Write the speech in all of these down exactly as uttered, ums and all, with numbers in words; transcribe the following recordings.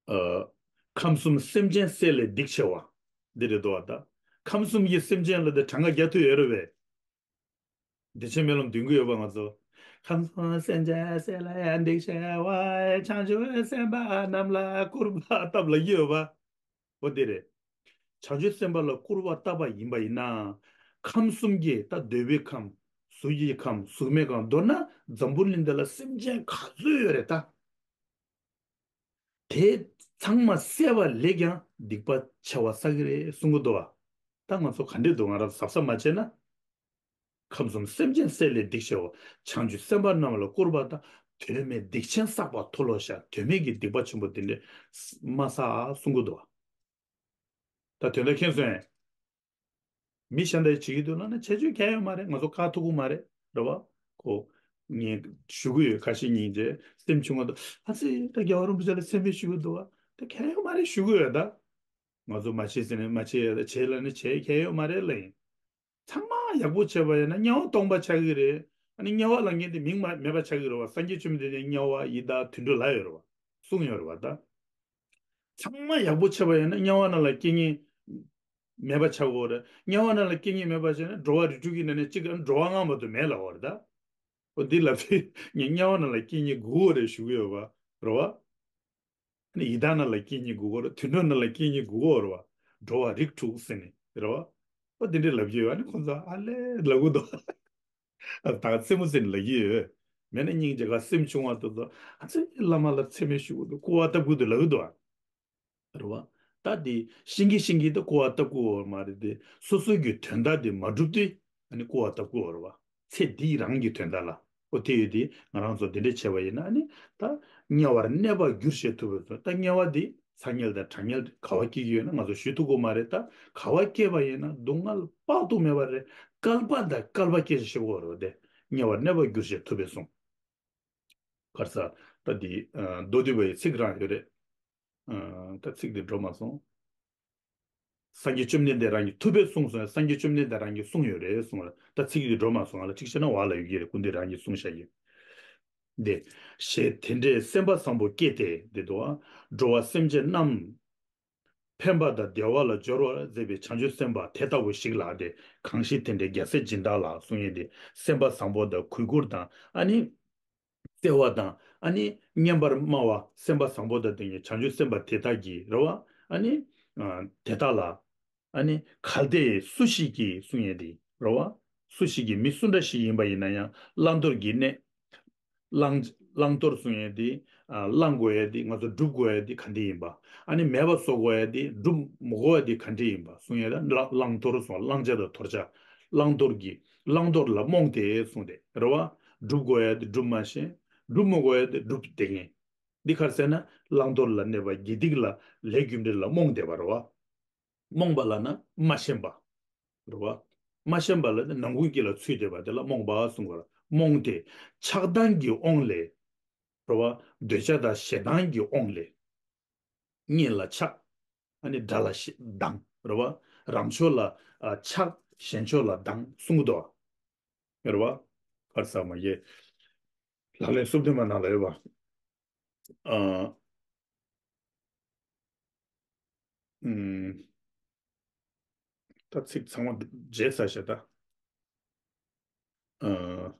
ཨ། ཁམས་གསུམ་སེམས་ཅན་བསད་ལས་སྡིག་ཆེ་བ། འདི་རེད་འདུག་བ་ད། ཁམས་གསུམ་གྱི་སེམས་ཅན་ལ་དེ་གྲངས་ཀ་རྒྱག་ཐུབ་ཡོད་རེད་པས། བདེ་ཆེན་སྨོན་ལམ་འདོན་གྱི་ཡོད་པ་ང་ཚོ། ཁམས་གསུམ་སེམས་ཅན་བསད་ལ་ཡང་སྡིག་ཆེ་བ། བྱང་ཆུབ་སེམས་དཔའ་རྣམས་ལ་སྐུར་པ་བཏབ་ལ་ཡོད་པ། འོ་དེ་རེད། བྱང་ཆུབ་སེམས་དཔའ་ལ་སྐུར་པ་བཏབ་པ་ཡིན་པ་ཡིན་ན། ཁམས་གསུམ་གྱི་ད་འདོད་པའི་ཁམས། གཟུགས་ཀྱི་ཁམས། གཟུགས་མེད་ཁམས། མདོར་ན་འཛམ་བུ་གླིང་འདི་ལ་སེམས་ཅན་ག་ཚོད་ཡོད་རེད་ད། དེ་ཚང་མ་བསད་པ་ལས་ཀྱང་སྡིག་པ་ཆེ་བ་བསགས་ཀྱི་རེད་གསུང་གི་འདུག་བ། ད་ང་ཚོ་ག་འདྲས་འདུག་ང་རང་གཟབ་གཟབ་མ་བྱས་ན། ཁམས་གསུམ་སེམས་ཅན་བསད་ལས་སྡིག་ཆེ་བ། བྱང་ཆུབ་སེམས་དཔའ་རྣམས་ལ་སྐུར་པ་དང་། དོན་མེད་སྡིག་ཆེན་བསགས་པ་མཐོལ་ལོ་བཤགས། དོན་མེད་ཀྱི་སྡིག་པ་ཆེན་པོ་དེ་འདྲས་མ་བསགས་གསུང་གི་འདུག་བ། ད་དོན་དག་མཁྱེན་སོང་ངས། མི་གཞན་དག་བྱེད་ཀྱི་འདུག་ལབ་ན་བྱེད་རྒྱུ་གང་ཡང་ཡོད་མ་རེད། ང་ཚོ་བཀག་ཐུབ་ཀྱི་མ་རེད། རེད་བ། ཁོ། ངས་ཞུ་གི་ཡོད། ཁ་ཤས་ཉིན་རྗེས་སེམས་ཆུང་བ་དང་། ཨ་ཙི་ད་རྒྱལ་བ་རིན་པོ་ཆེ་ལ་མཚན་སྨད་ཞུ་གི་འདུག་བ། ད་གང་ཡང་ཡོད་མ་རེད་ཞུ་གི་ཡོད་ད། ང་ཚོ་མ་བྱེད་ཟེར་ནས་མ་བྱེད་ཡ་ད། བྱེད་ལབ་ནས་བྱེད་གང་ཡང་ཡོད་མ་རེད་ལབ་ཡིན། ཚང་མ་ཡག་པོ་བྱས་པ་ཡིན་ན་དམྱལ་བ་སྟོང་པ་ཆགས་ཀྱི་རེད། ཨ་ནི་དམྱལ་བ་ལབ་མཁན་དེ་མིང་མ་མེད་པ་ཆགས་ཀྱི་རེད་བ། སངས་རྒྱས་བཅོམ་ལྡན་འདས་དམྱལ་བ་ཡི་དྭགས་དུད་འགྲོ་ལབ་ཡོད་རེད་བ། གསུངས་ཡོད་རེད་བ་ད། ཚང་མ་ཡག་པོ་བྱས་པ་ཡིན་ན་དམྱལ་བ་ནང་ལ་སྐྱེ་མཁན་མེད་པ་ཆགས་ཀྱི་ཡོད་རེད། དམྱལ་བ་ནང་ལ་སྐྱེ་མཁན་མེད་པ་བྱས་ན་འགྲོ་བ་རིགས་དྲུག་གི་ནང་ནས་གཅིག་ག་འགྲོ་བ་ལྔ་མ་གཏོགས་མེད་ལབ་པ་རེད་ད། འོ་འདི་ལབ་དུས་ངས་དམྱལ་བ་ནང་ལ་སྐྱེ་མཁན་དགོས་རེད་ཞུ་གི་ཡོད་པ་རེད་བ། ནི་ཡི་དྭགས་ནང་ལ་སྐྱེ་མཁན་དགོས་ཀྱི་རེད། དུད་འགྲོ་ནང་ལ་སྐྱེ་མཁན་དགོས་ཀྱི་རེད་བ། འགྲོ་བ་རིགས་དྲུག་ཟེར་ནས་རེད་བ། ཨོ་དེ་འདྲས་ལབ་ཀྱི་ཡོད། ཨ་ནི་ཁོང་ཚོ་ཨ་ལས་ལབ་གི་འདུག་ཨ་ད་རྩེད་མོ་རྩེ་ནས་ལབ་ཀྱི་ཡོད། མེད་ན་སྙིང་རྗེ་ག་སེམས་ཆུང་བ་དེ་ཚོ་ཨ་ཙི་བླ་མ་ལ་མཚན་སྨད་ཞུ་གི་འདུག་སྐུར་བ་བཏབ་གི་འདུག་ལབ་གི་འདུག་ཨ། རེད་བ། ད་དེ་ཤེས་ཀྱི་ཤེས་ཀྱི་ད་སྐུར་བ་བཏབ་དགོས་པ་མ་རེད་དེ། སོ་སོ་གི་དོན་དག་དེ་མ་འགྲུབ་དུས་ཨ་ནི་སྐུར་བ་བཏབ་དགོས་པ་རེད་བ། ཚེ་འདི་རང་གི་དོན་དག་ལ། ཨོ་དེ་ཡོད་དེ་ང་རང་ཚོ་དེ་འདྲས་བྱས་པ་ཡིན་ན་ཨ་ནི་ད་དམྱལ་བར་གནས་པར་འགྱུར་ཞེས་ཐུབ་པས་གསུངས། ད་དམྱལ་བ་འདི་ཚ་དམྱལ་དང་གྲང་དམྱལ་ག་བ་སྐྱེ་གི་ཡོད་ན་ང་ཚོ་ཞུ་ཐུབ་ཀྱི་མ་རེད། ད་ག་བ་སྐྱེས་པ་ཡིན་ན་སྡུག་བསྔལ་དཔག་ཏུ་མེད་པ་རེད། བསྐལ་པ་དང་བསྐལ་པ་སྐྱེ་ཞེས་ཤེས་དགོས་རེད་དེ། དམྱལ་བར་གནས་པར་འགྱུར་ཞེས་ཐུབ་པས་གསུངས། ག་རེ་ཟ། ད་འདི་ཨ་མདོ་སྡུད་པ་ཡི་ཚིག་རང་ཡོད་རེད། ཨ་ད་ཚིག་འདི་འགྲོ་མ་སོང་། སངས་རྒྱས་བཅོམ་ལྡན་འདས་རང་གིས་ཐུབ་པས་གསུངས་སོང་། སངས་རྒྱས་བཅོམ་ལྡན་འདས་རང་གིས་གསུངས་ཡོད་རེད་གསུངས་རེད། ད་ཚིག་འདི་འགྲོ་མ་སོང་། ང་ལ་ཅིག་བཤད་ན་བ་ལ་ཡོད་ཀྱི་རེད། སྐུ་མདུན་རང་གིས་གསུངས་བཞག་ཡོད། འདི། ཞེས་དེ་འདྲའི་སེམས་པ་བཟང་པོ་སྐྱེས་ཏེ་འདི་དུའང་འགྲོ་བ་སེམས་ཅན་རྣམས། ཕན་པ་དང་བདེ་བ་ལ་སྦྱོར་བར་མཛད་པའི་བྱང་ཆུབ་སེམས་དཔའ་དེ་ལྟ་བུ་ཞིག་ལ་སྟེ། གང་ཞིག་དེ་འདྲའི་རྒྱལ་སྲས་སྦྱིན་བདག་ལ་གསུང་ཡས་ཏེ། སེམས་པ་བཟང་པོ་དང་གུས་བཀུར་དང་ཨ་ནི། བརྩེ་བ་དང་ཨ་ནི་སྙན་པར་སྨྲ་བ་སེམས་པ་བཟང་པོ་དང་ལྡན་གྱི་བྱང་ཆུབ་སེམས་དཔའ་དེ་དག་གིས་རེད་བ། ཨ་ནི། ཨ་དེ་དག་ལ། ཨ་ནི་གལ་ཏེ་སུ་ཞིག་གིས་གསུང་ཡས་ཏེ་རེད་བ། སུ་ཞིག་གིས་མི་སུ་འདྲ་ཞིག་ཡིན་པ་ཡིན་ན་ཡང་བླང་དོར་གྱི་གནས། བླང་། བླང་དོར་གསུང་ཡས་དེ། ཨ་བླང་དགོས་ཡས་དེ་ང་ཚོ་སྒྲུབ་དགོས་ཡས་དེ་ག་འདྲ་ཡིན་པ། ཨ་ནི་མེད་པ་བཟོ་དགོས་ཡས་དེ་སྒྲུབ་མི་དགོས་ཡས་དེ་ག་འདྲ་ཡིན་པ་གསུང་ཡས་ལ་བླང་བླང་དོར་གསུང་། བླང་བྱ་དང་དོར་བྱ། བླང་དོར་གྱི། བླང་དོར་ལ་རྨོངས་ཏེ་གསུངས་ཏེ་རེད་བ། སྒྲུབ་དགོས་ཡས་དེ་སྒྲུབ་མ་ཤེས། སྒྲུབ་མི་དགོས་ཡས་དེ་སྒྲུབ་བསྡད་མཁན། འདི་ག་རེ་ཟེར་ན་བླང་དོར་ལ་གནས་པ་དགེ་སྡིག་ལ་ལས་རྒྱུ་འབྲས་ལ་རྨོངས་བསྡད་པ་རེད་བ། རྨོངས་པ་ལབ་ན་མ་ཤེས་པ། རེད་བ། མ་ཤེས་པ་ལབ་ན་ནང་ཁུངས་དཀྱིལ་ལ་ཚུད་བསྡད་པ་དེ་ལ་རྨོངས་པ་གསུང་གི་རེད། རྨོངས་ཏེ་ཆགས་སྡང་གི་དབང་ལས། རེད་བ། འདོད་ཆགས་དང་ཞེ་སྡང་གི་དབང་ལས། གཉེན་ལ་ཆགས། ཨ་ནི་དགྲ་ལ་ཞེ་སྡང་། རེད་བ། རང་ཕྱོགས་ལ་ཨ་ཆགས། གཞན་ཕྱོགས་ལ་སྡང་གསུང་གི་འདུག་བ། རེད་བ། ག་རེ་ཟེར་མ་ཡེ། ལག་ལེན་སུམ་སྟོན་པ་ནང་ལ་ཡོད་པ། ཨ། ཨུམ། ད་ཚིག་ཚང་མ་བརྗེད་ཚར་ཤག་ད། ཨ།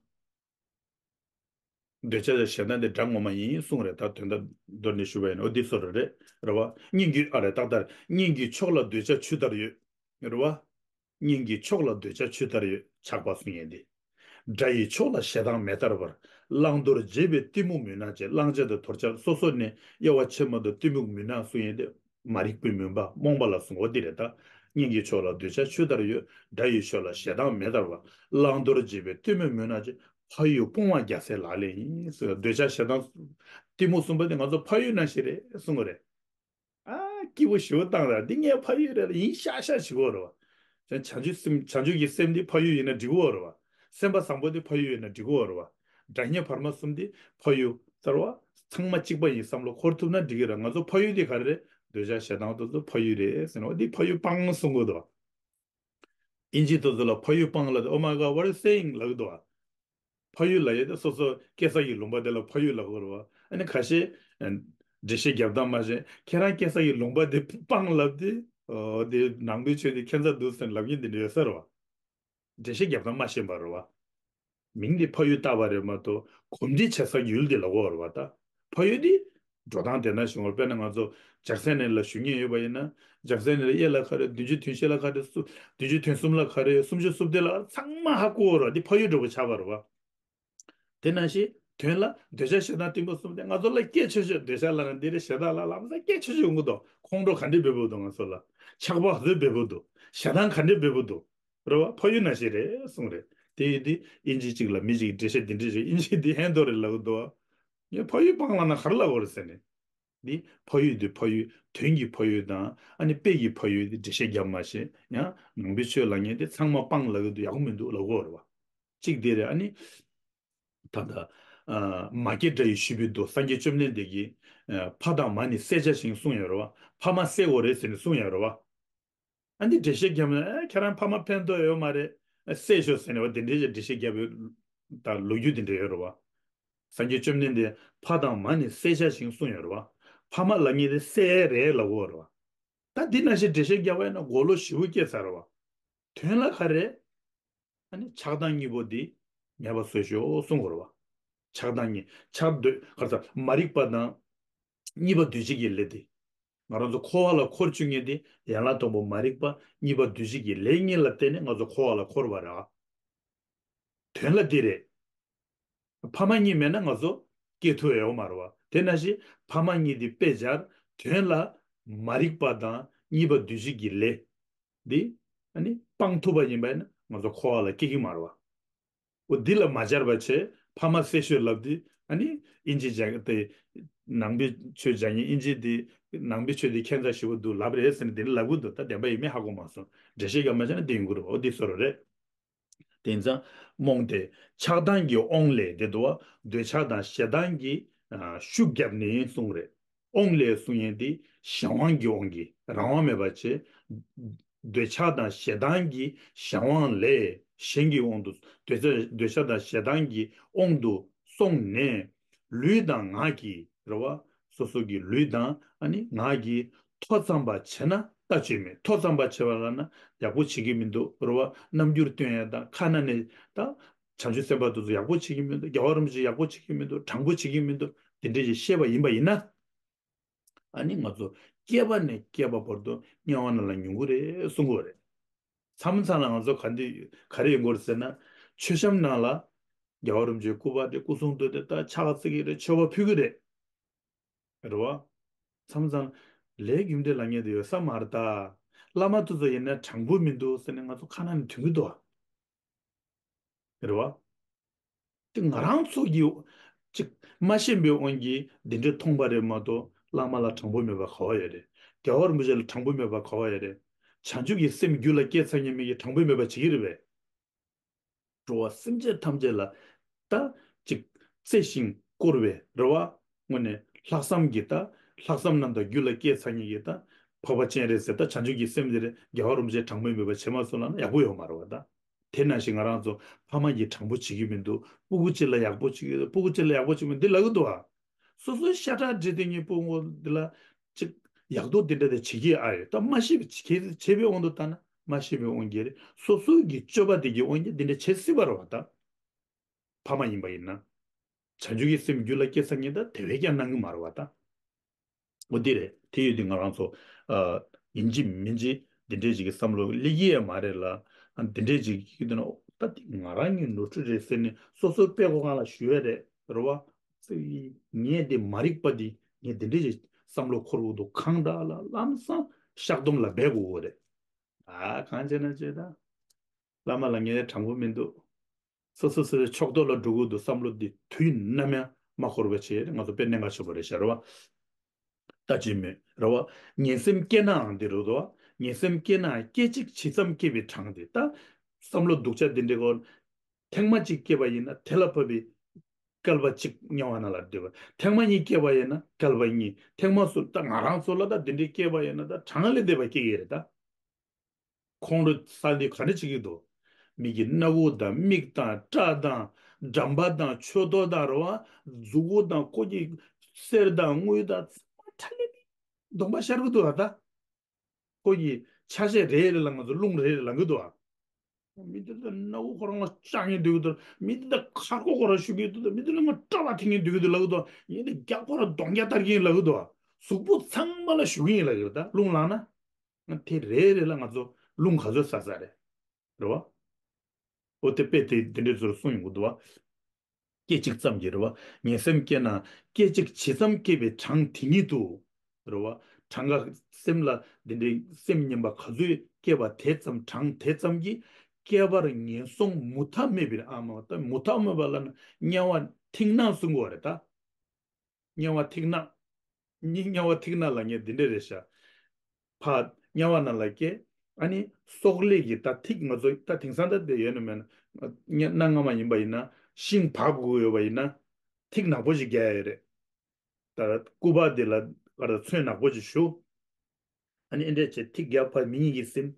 འདོད་ཆགས་དང་ཞེ་སྡང་དེ་དགྲ་ངོ་མ་ཡིན་གསུངས་རེད། ད་དོན་དག་མདོར་ནས་ཞུས་པ་ཡིན་ན་འོ་འདི་སོ་རེད། རེད་བ། གཉེན་གྱི་ཨ་རེད་ཏག་ཏག་གཉེན་གྱི་ཕྱོགས་ལ་འདོད་ཆགས་ཆུ་ལྟར་ཡོད། རེད་བ། གཉེན་གྱི་ཕྱོགས་ལ་འདོད་ཆགས་ཆུ་ལྟར་ཡོད། ཆགས་པ་གསུང་ཡས་འདི། དགྲ་ཡི་ཕྱོགས་ལ་ཞེ་སྡང་མེ་ལྟར་འབར། བླང་དོར་བརྗེད་པའི་གཏི་མུག་མུན་ནག་ཅན། བླང་བྱ་དང་དོར་བྱ་སོ་སོ་ནས་དབྱེ་བ་ཕྱེ་མ་ཐུབ་གཏི་མུག་མུན་ནག་གསུང་ཡས་འདི། མ་རིག་པའི་མུན་པ་རྨོངས་པ་ལ་གསུང་བ་འདི་རེད་ད། གཉེན་གྱི་ཕྱོགས་ལ་འདོད་ཆགས་ཆུ་ལྟར་ཡོད། དགྲ་ཡི་ཕྱོགས་ལ་ཞེ་སྡང་མེ་ལྟར་འབར། བླང་དོར་བརྗེད་པའི་གཏི་མུག་མུན་ནག་ཅན། ཕ་ཡུལ་སྤོང་བ་རྒྱལ་སྲས་ལག་ལེན་ཡིན། འདོད་ཆགས་ཞེ་སྡང་། གཏི་མུག་གསུམ་པོ་འདི་ང་ཚོ་ཕ་ཡུལ་ནང་བཞིན་རེད་གསུང་གི་རེད། ཨ། སྐྱིད་པོ་ཞེ་པོ་བཏང་ར། འདི་ངའི་ཕ་ཡུལ་རེད་ལ་ཡིན་ཤག་ཤག་བྱེད་ཀྱི་ཡོད་རེད་བ། བྱང་ཆུབ་སེམས། བྱང་ཆུབ་ཀྱི་སེམས་འདི་ཕ་ཡུལ་ཡིན་ན་འགྲིག་གི་ཡོད་རེད་བ། སེམས་པ་བཟང་པོ་འདི་ཕ་ཡུལ་ཡིན་ན་འགྲིག་གི་ཡོད་རེད་བ། དགྲ་གཉེན་བར་མ་གསུམ་འདི་ཕ་ཡུལ་ཚར་བ། ཚང་མ་གཅིག་པ་ཡིན་བསམ་བློ་འཁོར་ཐུབ་ན་འགྲིག་གི་རེད། ང་ཚོ་ཕ་ཡུལ་འདི་ག་རེ་རེད། འདོད་ཆགས་ཞེ་སྡང་དེ་ཚོ་ཕ་ཡུལ་རེད་ཟེར་ན་འོ་འདི་ཕ་ཡུལ་སྤང་གསུང་གི་འདུག་བ། ཨིན་ཇི་དེ་ཚོ་ལ་ཕ་ཡུལ་སྤང་ལབ་དེ། Oh my God, what are you saying? ལབ་གི་འདུག་བ། ཕ་ཡུལ་ལབ་ཡས་དེ་སོ་སོ་སྐྱེས་ས་ཀྱི་ལུང་པ་དེ་ལ་ཕ་ཡུལ་ལབ་ཀྱི་ཡོད་རེད་བ། ཨ་ནི་ཁ་ཤས། ཨ། འགྲེལ་བཤད་རྒྱབ་སྟངས་མ་ཤེས། ཁྱེད་རང་སྐྱེ་ས་ཀྱི་ལུང་པ་དེ་སྤང་ལབ་དེ། ཨོ་དེ་ནང་པའི་ཆོས་དེ་ཁྱད་མཚར་འདུག་ཟེར་ལབ་མཁན་དེ་འདྲ་ཡོད་ས་རེད་བ། འགྲེལ་བཤད་རྒྱབ་སྟངས་མ་ཤེས་པ་རེད་བ། མིང་དེ་ཕ་ཡུལ་བཏགས་པ་རེད་མ་གཏོགས་གོམས་འདྲིས་བྱེད་ས་ཡུལ་དེ་ལབ་དགོས་རེད་བ་ད། ཕ་ཡུལ་དེ་འགྲོ་སྟངས་དེ་ན་བྱུང་བ། དཔེར་ན་ང་ཚོ་ཇག་ཚན་ནས་ལ་བཞུགས་མཁན་ཡོད་པ་ཡིན་ན། ཇག་ཚན་ནས་ལ་གཡས་ལ་ག་རེ། བདུན་ཅུ་དོན་བཞི་ལ་ག་རེ། སུ་བདུན་ཅུ་དོན་གསུམ་ལ་ག་རེ། སུམ་ཅུ་སོ་བདུན་ལ་ཚང་མ་ཧ་གོ་རེད་བ། དེ་ཕ་ཡུལ་འདྲ་པོ་ཆགས་པ་རེད་བ། དེ་ནང་བཞིན་དོན་ལ་འདོད་ཆགས་ཞེ་སྡང་གཏི་མུག་གསུམ་དེ་ང་ཚོ་ལ་སྐད་ཆོད་ཆོད། འདོད་ཆགས་ལ་ན་འདི་རེད། ཞེ་སྡང་ལ་ལམ་སང་སྐད་ཆོད་ཆོད་ཡོང་གི་འདུག་ཁོང་ཁྲོ་ག་འདྲས་འབེབས་འདུག་ང་ཚོ་ལ་ཆགས་པ་ག་ཚོད་འབེབས་འདུག་ཞེ་སྡང་ག་འདྲས་འབེབས་འདུག་རེད་བ། ཕ་ཡུལ་ནང་བཞིན་རེད་གསུངས་རེད། དེ་ཡིན་དུས་དབྱིན་ཇི་གཅིག་ལ་མི་གཅིག་འགྲེལ་བཤད་འདི་འདྲས་བྱས། དབྱིན་ཇི་འདི་ཧན་ཏོ་རེད་ལབ་གི་འདུག་ངས་ཕ་ཡུལ་སྤང་ལབ་ན་ག་རེ་ལབ་དགོས་རེད་ཟེར་ནས། འདི་ཕ་ཡུལ་འདི་ཕ་ཡུལ། དོན་གྱི་ཕ་ཡུལ་དང་ཨ་ནི་དཔེ་གི་ཕ་ཡུལ་འདི་འགྲེལ་བཤད་རྒྱབ་མ་ཤེས། ཡང་ནང་པའི་ཆོས་ལབ་མཁན་དེ་ཚང་མ་སྤང་ལབ་གི་འདུག་ཡག་པོ་མི་འདུག་ལབ་དགོས་རེད་བ། གཅིག་དེ་རེད། ཨ་ནི། ད་ལྟ། ཨ། མ་སྐྱེས་དགྲ་ཡི་ཤུལ་བུའི་མདོ། སངས་རྒྱས་བཅོམ་ལྡན་འདས་ཀྱིས། ཨ། ཕ་དང་མ་ནི་བསད་བྱ་ཞིང་གསུངས་ཡོད་རེད་བ། ཕ་མ་བསད་དགོས་རེད་ཟེར་ནས་གསུངས་ཡོད་རེད་བ། ཨ་འདི་འགྲེལ་བཤད་རྒྱབ་ན། ཨེ་ཁྱེད་རང་ཕ་མ་ཕན་ཐོགས་ཡོད་མ་རེད། ཨེ་བསད་ཤོག་ཟེར་ནས་བ་དེ་འདྲའི་འགྲེལ་བཤད་རྒྱབ་ཡོད། ད་ལོ་རྒྱུས་དེ་འདྲ་ཡོད་རེད་བ། སངས་རྒྱས་བཅོམ་ལྡན་འདས་ཕ་དང་མ་ནི་བསད་བྱ་ཞིང་གསུངས་ཡོད་རེད་བ། ཕ་མ་ལབ་མཁན་དེ་བསད་རེད་ལབ་དགོས་རེད་བ། ད་འདི་ནང་བཞིན་འགྲེལ་བཤད་རྒྱབ་པ་ཡིན་ན་མགོ་ལོག་ཞེ་པོ་སྐྱེས་ཚར་བ། དོན་ལ་ག་རེ། ཨ་ནི་ཆགས་སྡང་གཉིས་པོ་འདི་མེད་པ་བཟོས་ཤོག་གསུང་དགོས་རེད་བ། ཆགས་སྡང་གཉིས། ཆགས་འདོད་ག་རེ་ཟ། མ་རིག་པ་དང་གཉིས་པ་འདུས་བྱས་ཀྱི་ལས་དེ། ང་རང་ཚོ་འཁོར་བ་ལ་འཁོར་བཅུག་མཁན་དེ་ཡན་ལག་དང་པོ་མ་རིག་པ། གཉིས་པ་འདུས་བྱས་ཀྱི་ལས་གཉིས་ལ་བརྟེན་ནས་ང་ཚོ་འཁོར་བ་ལ་འཁོར་བ་རེད་བ། དོན་ལ་འདི་རེད། ཕ་མ་གཉིས་མེད་ན་ང་ཚོ་སྐྱེ་ཐུབ་ཡོད་མ་རེད་བ། དེ་ནང་བཞིན་ཕ་མ་གཉིས་འདི་དཔེ་སྦྱར། དོན་ལ་མ་རིག་པ་དང་གཉིས་པ་འདུས་བྱས་ཀྱི་ལས་འདི་ཨ་ནི་སྤང་ཐུབ་པ་ཡིན་པ་ཡིན་ན་ང་ཚོ་འཁོར་བ་ལ་སྐྱེ་གི་མ་རེད་བ། འོ་འདི་ལ་མ་སྦྱར་བ་བྱས། ཕ་མ་བསད་ཤོག་ལབ་དུས་ཨ་ནི་དབྱིན་ཇི་སྦྱར་ཏེ། ནང་པའི་ཆོས་སྦྱར་མཁན་དབྱིན་ཇི་འདི། ནང་པའི་ཆོས་འདི་ཁྱད་མཚར་ཞེ་པོ་འདུག་ལབ་རེད་ཟེར་ནས་འདི་འདྲ་ལབ་གི་འདུག་ད་བདེན་པ་ཡིན་མིན་ཧ་གོ་མ་སོང་། འགྲེལ་བཤད་རྒྱབ་མ་བྱས་ན་འདི་ཡོང་གི་རེད། འོ་འདི་བཟོ་འདྲ་རེད། དེ་ཙང་རྨོངས་ཏེ། ཆགས་སྡང་གི་དབང་ལས་དེ་འདུག་བ། འདོད་ཆགས་དང་ཞེ་སྡང་གིས། ཨ། ཤུགས་བརྒྱབ་ནས་གསུངས་རེད། དབང་ལས་གསུང་ཡས་དེ་གཞན་དབང་གི་དབང་གིས་རང་དབང་མེད་པ་བྱས། འདོད་ཆགས་དང་ཞེ་སྡང་གི་གཞན་དབང་ལས། གཞན་གྱི་དབང་དུ། འདོད་ཆགས་འདོད་ཆགས་དང་ཞེ་སྡང་གི་དབང་དུ་སོང་ནས། ལུས་དང་ངག་གིས་རེད་བ། སོ་སོ་གི་ལུས་དང་ཨ་ནི་ངག་གིས་མཐོ་ཙམ་པ་བྱས་ན་ལྟ་བཅོས་མེད། མཐོ་ཙམ་པ་བྱས་པ་ལབ་ན་ཡག་པོ་བྱེད་ཀྱི་མི་འདུག་རེད་བ། རྣམ་འགྱུར་སྟོན་ཡ་དང་ཁ་ནང་ནས་ད་བྱང་ཆུབ་སེམས་དཔའ་དེ་ཚོ་ཡག་པོ་བྱེད་ཀྱི་མི་འདུག་རྒྱལ་བ་རིན་པོ་ཆེ་ཡག་པོ་བྱེད་ཀྱི་མི་འདུག་དྲང་པོ་བྱེད་ཀྱི་མི་འདུག་དེ་འདྲ་ཞིག་བཤད་པ་ཡིན་པ་ཡིན་ན། ཨ་ནི་ང་ཚོ་སྐྱེས་པ་ནས་སྐྱེས་པ་བར་དུ་དམྱལ་བ་ནང་ལ་མྱོང་གི་རེད་གསུང་གི་རེད། མཚམས་མཚམས་ལ་ང་ཚོ་ག་འདི་ག་རེ་ཡོང་གི་རེད་ཟེར་ན། མཆོད་བཤམས་ནང་ལ་རྒྱལ་བ་རིན་པོ་ཆེའི་སྐུ་པར་དེ་སྐུ་གསུང་ཐུགས་དེ་ད་ཕྱག་འཚལ་གྱི་རེད། མཆོད་པ་ཕུལ་གྱི་རེད། རེད་བ། མཚམས་མཚམས་ལས་རྒྱུ་འབྲས་ལབ་མཁན་དེ་ཡོད་ས་མ་རེད་ད། བླ་མ་དེ་ཚོ་ཡིན་ན་དྲང་པོ་མི་འདུག་ཟེར་ནས་ང་ཚོ་ཁ་ནང་ནས་ཐོན་གྱི་འདུག་བ། རེད་བ། དེ་ང་རང་ཚོ་གིས་ཅིག་མ་ཤེས་པའི་དབང་གིས་འདི་འདྲས་མཐོང་པ་རེད་མ་གཏོགས། བླ་མ་ལ་དྲང་པོ་མེད་པ་ག་བ་ཡོད་རེད། རྒྱལ་བ་རིན་པོ་ཆེ་ལ་དྲང་པོ་མེད་པ་ག་བ་ཡོད་རེད། བྱང་ཆུབ་ཀྱི་སེམས་རྒྱུད་ལ་སྐྱེས་ཚར་མཁན་མི་གིས་དྲང་པོ་མེད་པ་བྱེད་ཀྱི་རེད་པས། འགྲོ་བ་སེམས་ཅན་ཐམས་ཅད་ལ་ད་ཅིག་བརྩེ་ཞིང་བཀུར་བའི་རེ་བ། དངོས་གནས་ལྷག་བསམ་གྱིས་ད། ལྷག་བསམ་རྣམ་དག་རྒྱུད་ལ་སྐྱེས་ཚར་མཁན་གྱིས་ད། འཕགས་པ་སྤྱན་རས་གཟིགས་ད་བྱང་ཆུབ་ཀྱི་སེམས་དེ་རེད། རྒྱལ་བ་རིན་པོ་ཆེ་དྲང་པོ་མེད་པ་བྱེད་མ་སོང་ལབ་ན་ཡག་པོ་ཡོད་མ་རེད་བ་ད། དེ་ནང་བཞིན་ང་རང་ཚོ་ཕ་མ་གིས་དྲང་པོ་བྱེད་ཀྱི་མི་འདུག་སྤུ་གུ་གཅིག་ལ་ཡག་པོ་བྱེད་ཀྱི་འདུག་སྤུ་གུ་གཅིག་ལ་ཡག་པོ་བྱེད་མི་འདི་ལབ་ཀྱི་འདུག་ཨ། སོ་སོའི་ཤ་ཁྲག་སྦྲེལ་དེ་ངའི་སྤུ་གུ་འདི་ལ་ཅིག་ཡག་སྡུག་འདི་འདྲ་དེ་བྱེད་ཀྱི་ཨ་ཡོད་ད། མ་ཤེས་པའི་བྱེད་བྱེད་པའི་དབང་དུ་བཏང་ན་མ་ཤེས་པའི་དབང་གིས་རེད། སོ་སོའི་གི་སྤྱོད་པ་དེ་གི་དབང་གིས་འདི་འདྲ་བྱེད་སྲིད་པ་རེད་བ་ད། ཕ་མ་ཡིན་པ་ཡིན་ན། བྱང་ཆུབ་ཀྱི་སེམས་རྒྱུད་ལ་སྐྱེས་ཚར་མཁན་ད་དེ་བས་ཀྱང་གནང་གི་མ་རེད་བ་ད། འོ་འདི་རེད། དེ་ཡོད་དུས་ང་རང་ཚོ། ཨ། ཡིན་གཅིག་མིན་གཅིག་འདི་འདྲས་ཅིག་གི་བསམ་བློ་སླེབས་ཀྱི་ཡོད་མ་རེད་ལ། ཨ། འདི་འདྲས་ཅིག་གི་དུས་ན་ད་འདི་ང་རང་གི་ནོར་འཁྲུལ་རེད་ཟེར་ནས་སོ་སོའི་དཔེ་ཁོ་གང་ལ་ཞུ་ཡ་རེད། རེད་བ། ངས་འདི་མ་རིག་པ་འདི་ངས་འདི་འདྲས་ཅིག་བསམ་བློ་འཁོར་འོག་ཏུ་གང་འདྲ་ལ་ལམ་སང་བཤགས་སྡོམ་ལ་འབད་དགོས་ཀྱི་རེད། ཨ། གང་བྱས་ན་བྱས་ད། བླ་མ་ལ་ངས་དྲང་པོ་མི་འདུག་སོ་སོ་སོ་སོའི་ཕྱོགས་གཏོགས་ལ་འགྲོ་གི་འདུག་བསམ་བློ་འདི་དུས་ནམ་ཡང་མ་འཁོར་བ་བྱས། ང་ཚོ་དཔེ་གནད་འགག་ཆེན་པོ་རེད་ཤག་རེད་བ། ལྟ་ཅི་སྨོས་རེད་བ། ངན་སེམས་སྐྱེས་ནའང་འདི་རེད་བ། ངན་སེམས་སྐྱེས་ནའང་སྐད་ཅིག་ཇི་ཙམ་སྐྱེས་པའི་གྲངས་དེ་ད། བསམ་བློ་སྡུག་ཅག་འདི་འདྲའི་སྐོར། ཐེངས་མ་གཅིག་སྐྱེས་པ་ཡིན་ན་དེ་ལ་བབ་པའི་བསྐལ་པ་གཅིག་དམྱལ་བ་ནང་ལ་སྡོད་པ། ཐེངས་མ་གཉིས་སྐྱེས་པ་ཡིན་ན་བསྐལ་པ་གཉིས། ཐེངས་མ་གསུམ། ད་ང་རང་ཚོ་ལ་ད་འདི་འདྲའི་སྐྱེས་པ་ཡིན་ན་ད་གྲངས་ལས་འདས་པ་སྐྱེ་གི་རེད་ད། ཁོང་ཁྲོ་ཟ་འདི་ག་འདྲ་བྱེད་ཀྱི་འདུག་མི་གི་སྣ་ཁུག་དང་མིག་དང་སྐྲ་དང་འགྲམ་པ་དང་མཆུ་ཏོ་དང་རེད་བ། མཛུ་གུ་དང་ཁོ་གི་གསེར་དང་དངུལ་དང་ཚང་མ་ ཁྲ་ལེ་ལེ་གདོང་པ་ཤར་གི་འདུག་ཨ། ད་ཁོ་གི་ཆ་ཤས་རེ་རེ་ལ་ང་ཚོ་རླུང་རེ་རེ་ལངས་གི་འདུག་ཨ། མི་འདི་ད་སྣ་བུག་ཁོ་རང་ལ་ལྕགས་ཉེན་འདུག་གི་འདུག་མི་འདི་ད་ཁ་ཁོ་ཁོ་རང་ཞུ་གི་འདུག་མི་འདི་ལ་ང་སྐྲ་ལ་ཐིག་ཉེན་འདུག་གི་འདུག་ལབ་གི་འདུག་ཡིན་ནའི་རྒྱ་ཁོ་རང་གདོང་རྒྱ་སྟར་གྱིན་ལབ་གི་འདུག་གཟུགས་པོ་ཚང་མ་ལ་ཞུ་གི་ཡིན་ལབ་གི་རེད། ད་རླུང་ལངས་ན་ང་དེ་རེ་རེ་ལ་ང་ཚོ་རླུང་ག་ཚོད་ཟ་ཟ་རེད། རེད་བ། ཨོ་དེ་དཔེ་དེ་འདི་འདྲའི་ཚུལ་གསུངས་ཡོང་གི་འདུག་བ། སྐད་ཅིག་ཙམ་གྱིས་རེད་བ། ངན་སེམས་སྐྱེས་ན་སྐད་ཅིག་ཇི་ཙམ་སྐྱེས་པའི་གྲངས་དེ་ཉིད་དུ། རེད་བ། གྲངས་ཀ་སེམས་ལ་འདི་འདྲའི་སེམས་ངན་པ་ག་ཚོད་སྐྱེས་པ་དེ་ཙམ་གྲངས་དེ་ཙམ་གྱིས་སྐྱེ་བར་ངན་སོང་མུ་མཐའ་མེད་པའི་ཨ་མ་ད་མུ་མཐའ་མེད་པ་ལ་ནི་དམྱལ་བ་མཐིང་ནག་གསུང་གི་བ་རེད་ད། དམྱལ་བ་མཐིང་ནག་གཉིས་དམྱལ་བ་མཐིང་ནག་ལ་ངས་འདི་འདྲ་རེད་ཤག་ཕ་དམྱལ་བ་ནང་ལ་སྐྱེ། ཨ་ནི་སོག་ལེ་གི་ད་ཐིག་ང་ཚོ་ད་དེང་སང་ད་དེ་ཡོད་ན་མེད་ན། གནའ་སྔ་མ་ཡིན་པ་ཡིན་ན་ཤིང་བག་དགོས་ཡོད་པ་ཡིན་ན། ཐིག་ནག་པོ་ཞིག་རྒྱག་ཡ་རེད། ད་སྐུད་པ་དེ་ལ་ག་རེ་ཚོན་ནག་པོ་ཞིག་བྱུག་ཨ་ནི་ཨེ་འདྲས་བྱས་ཐིག་རྒྱབ་ཕ་མི་གཉིས་ཀྱི་སེམས།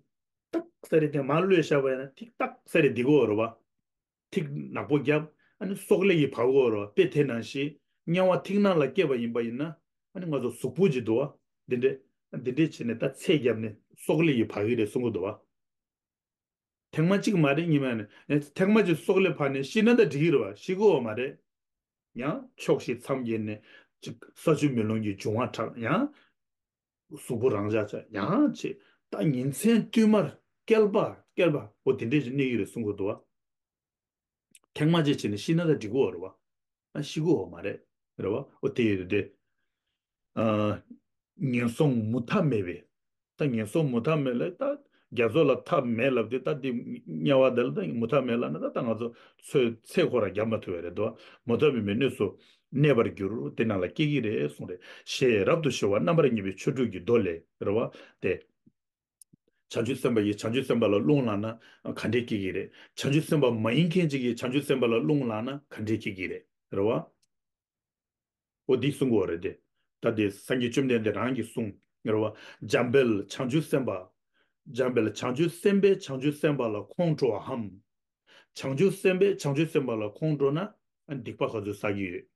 ཏག་ས་རེ་དེ་མར་གློད་བཞག་པ་ཡིན་ན་ཐིག་ཏག་ས་རེ་འདི་གོ་རེད་བ། ཐིག་ནག་པོ་རྒྱབ། ཨ་ནི་སོག་ལེ་ཡི་བག་གོ་རེད་བ། དཔེ་དེ་ནང་བཞིན་དམྱལ་བ་མཐིང་ནག་ལ་སྐྱེས་པ་ཡིན་པ་ཡིན་ན། ཨ་ནི་ང་ཚོ་གཟུགས་པོ་ཅིག་འདུག་བ། འདི་འདྲས། འདི་འདྲས་བྱས་ནས་ད་ཚད་རྒྱབ་ནས་སོག་ལེ་ཡི་བག་གི་རེད་གསུང་གི་འདུག་བ། ཐེངས་མ་གཅིག་མ་རེད་ཉི་མ་ནས་ཐེངས་མ་གཅིག་སོག་ལེ་བག་ནས་ཤི་ན་ད་འགྲིག་གི་རེད་བ། ཤི་གོ་བ་མ་རེད། ཡང་ཕྱོགས་བཞི་མཚམས་བརྒྱད་ནས་ཅིག་ས་ཆུ་མེ་རླུང་གི་འབྱུང་བ་དྲག་ཡང་། གཟུགས་པོ་རང་འཇགས་ཆགས་ཡང་བྱེད། ད་ཉིན་མཚན་བསྟུད་མར་བསྐལ་པ་བསྐལ་པ་འོ་དེ་འདྲས་ཀྱི་གནས་ཀྱི་རེད་གསུང་གི་འདུག་བ། ཐེངས་མ་གཅིག་བྱས་ནས་ཤི་ན་ད་འགྲིག་གི་ཡོད་རེད་བ། ཨ་ཤི་གི་ཡོད་མ་རེད། རེད་བ། འོ་དེ་ཡོད་དེ། ཨ། ངན་སོང་མུ་མཐའ་མེད་པའི། ད་ངན་སོང་མུ་མཐའ་མེད་ལ་ད་རྒྱ་མཚོ་ལ་མཐའ་མེད་ལབ་དུས་ད་འདི་དམྱལ་བ་འདི་ལ་ད་མུ་མཐའ་མེད་ལབ་ན་ད་ད་ང་ཚོ་ཚོད་ཚད་ཁོ་རང་རྒྱབ་མ་ཐུབ་པ་རེད་དོ། མུ་མཐའ་མེད་པའི་གནས་སུ་གནས་པར་འགྱུར་དེ་ནང་ལ་སྐྱེ་གི་རེད་གསུངས་རེད། ཞེས་རབ་ཏུ་ཞི་བ་རྣམ་པར་ངེས་པའི་ཆོ་འཕྲུལ་གྱི་མདོ་ལས་རེད་བ། དེ། བྱང་ཆུབ་སེམས་དཔའ་ཡིས་བྱང་ཆུབ་སེམས་དཔའ་ལ་རླུང་ལངས་ན་ག་འདྲས་སྐྱེ་གི་རེད། བྱང་ཆུབ་སེམས་དཔའ་མ་ཡིན་མཁན་ཅིག་གིས་བྱང་ཆུབ་སེམས་དཔའ་ལ་རླུང་ལངས་ན་ག་འདྲས་སྐྱེ་གི་རེད། རེད་བ། འོ་འདི་གསུང་གི་ཡོད་རེད་དེ། ད་དེ་སངས་རྒྱས་བཅོམ་ལྡན་འདས་རང་གིས་གསུངས་རེད་བ། འཇམ་དཔལ་བྱང་ཆུབ་སེམས་དཔའ། འཇམ་དཔལ་བྱང་ཆུབ་སེམས་དཔས་བྱང་ཆུབ་སེམས་དཔའ་ལ་ཁོང་ཁྲོ་བའམ། བྱང་ཆུབ་སེམས་དཔས་བྱང་ཆུབ་སེམས་དཔའ་ལ་ཁོང་ཁྲོ་ན་སྡིག་པ་ག་ཚོད་བསགས་ཀྱི་ཡོད།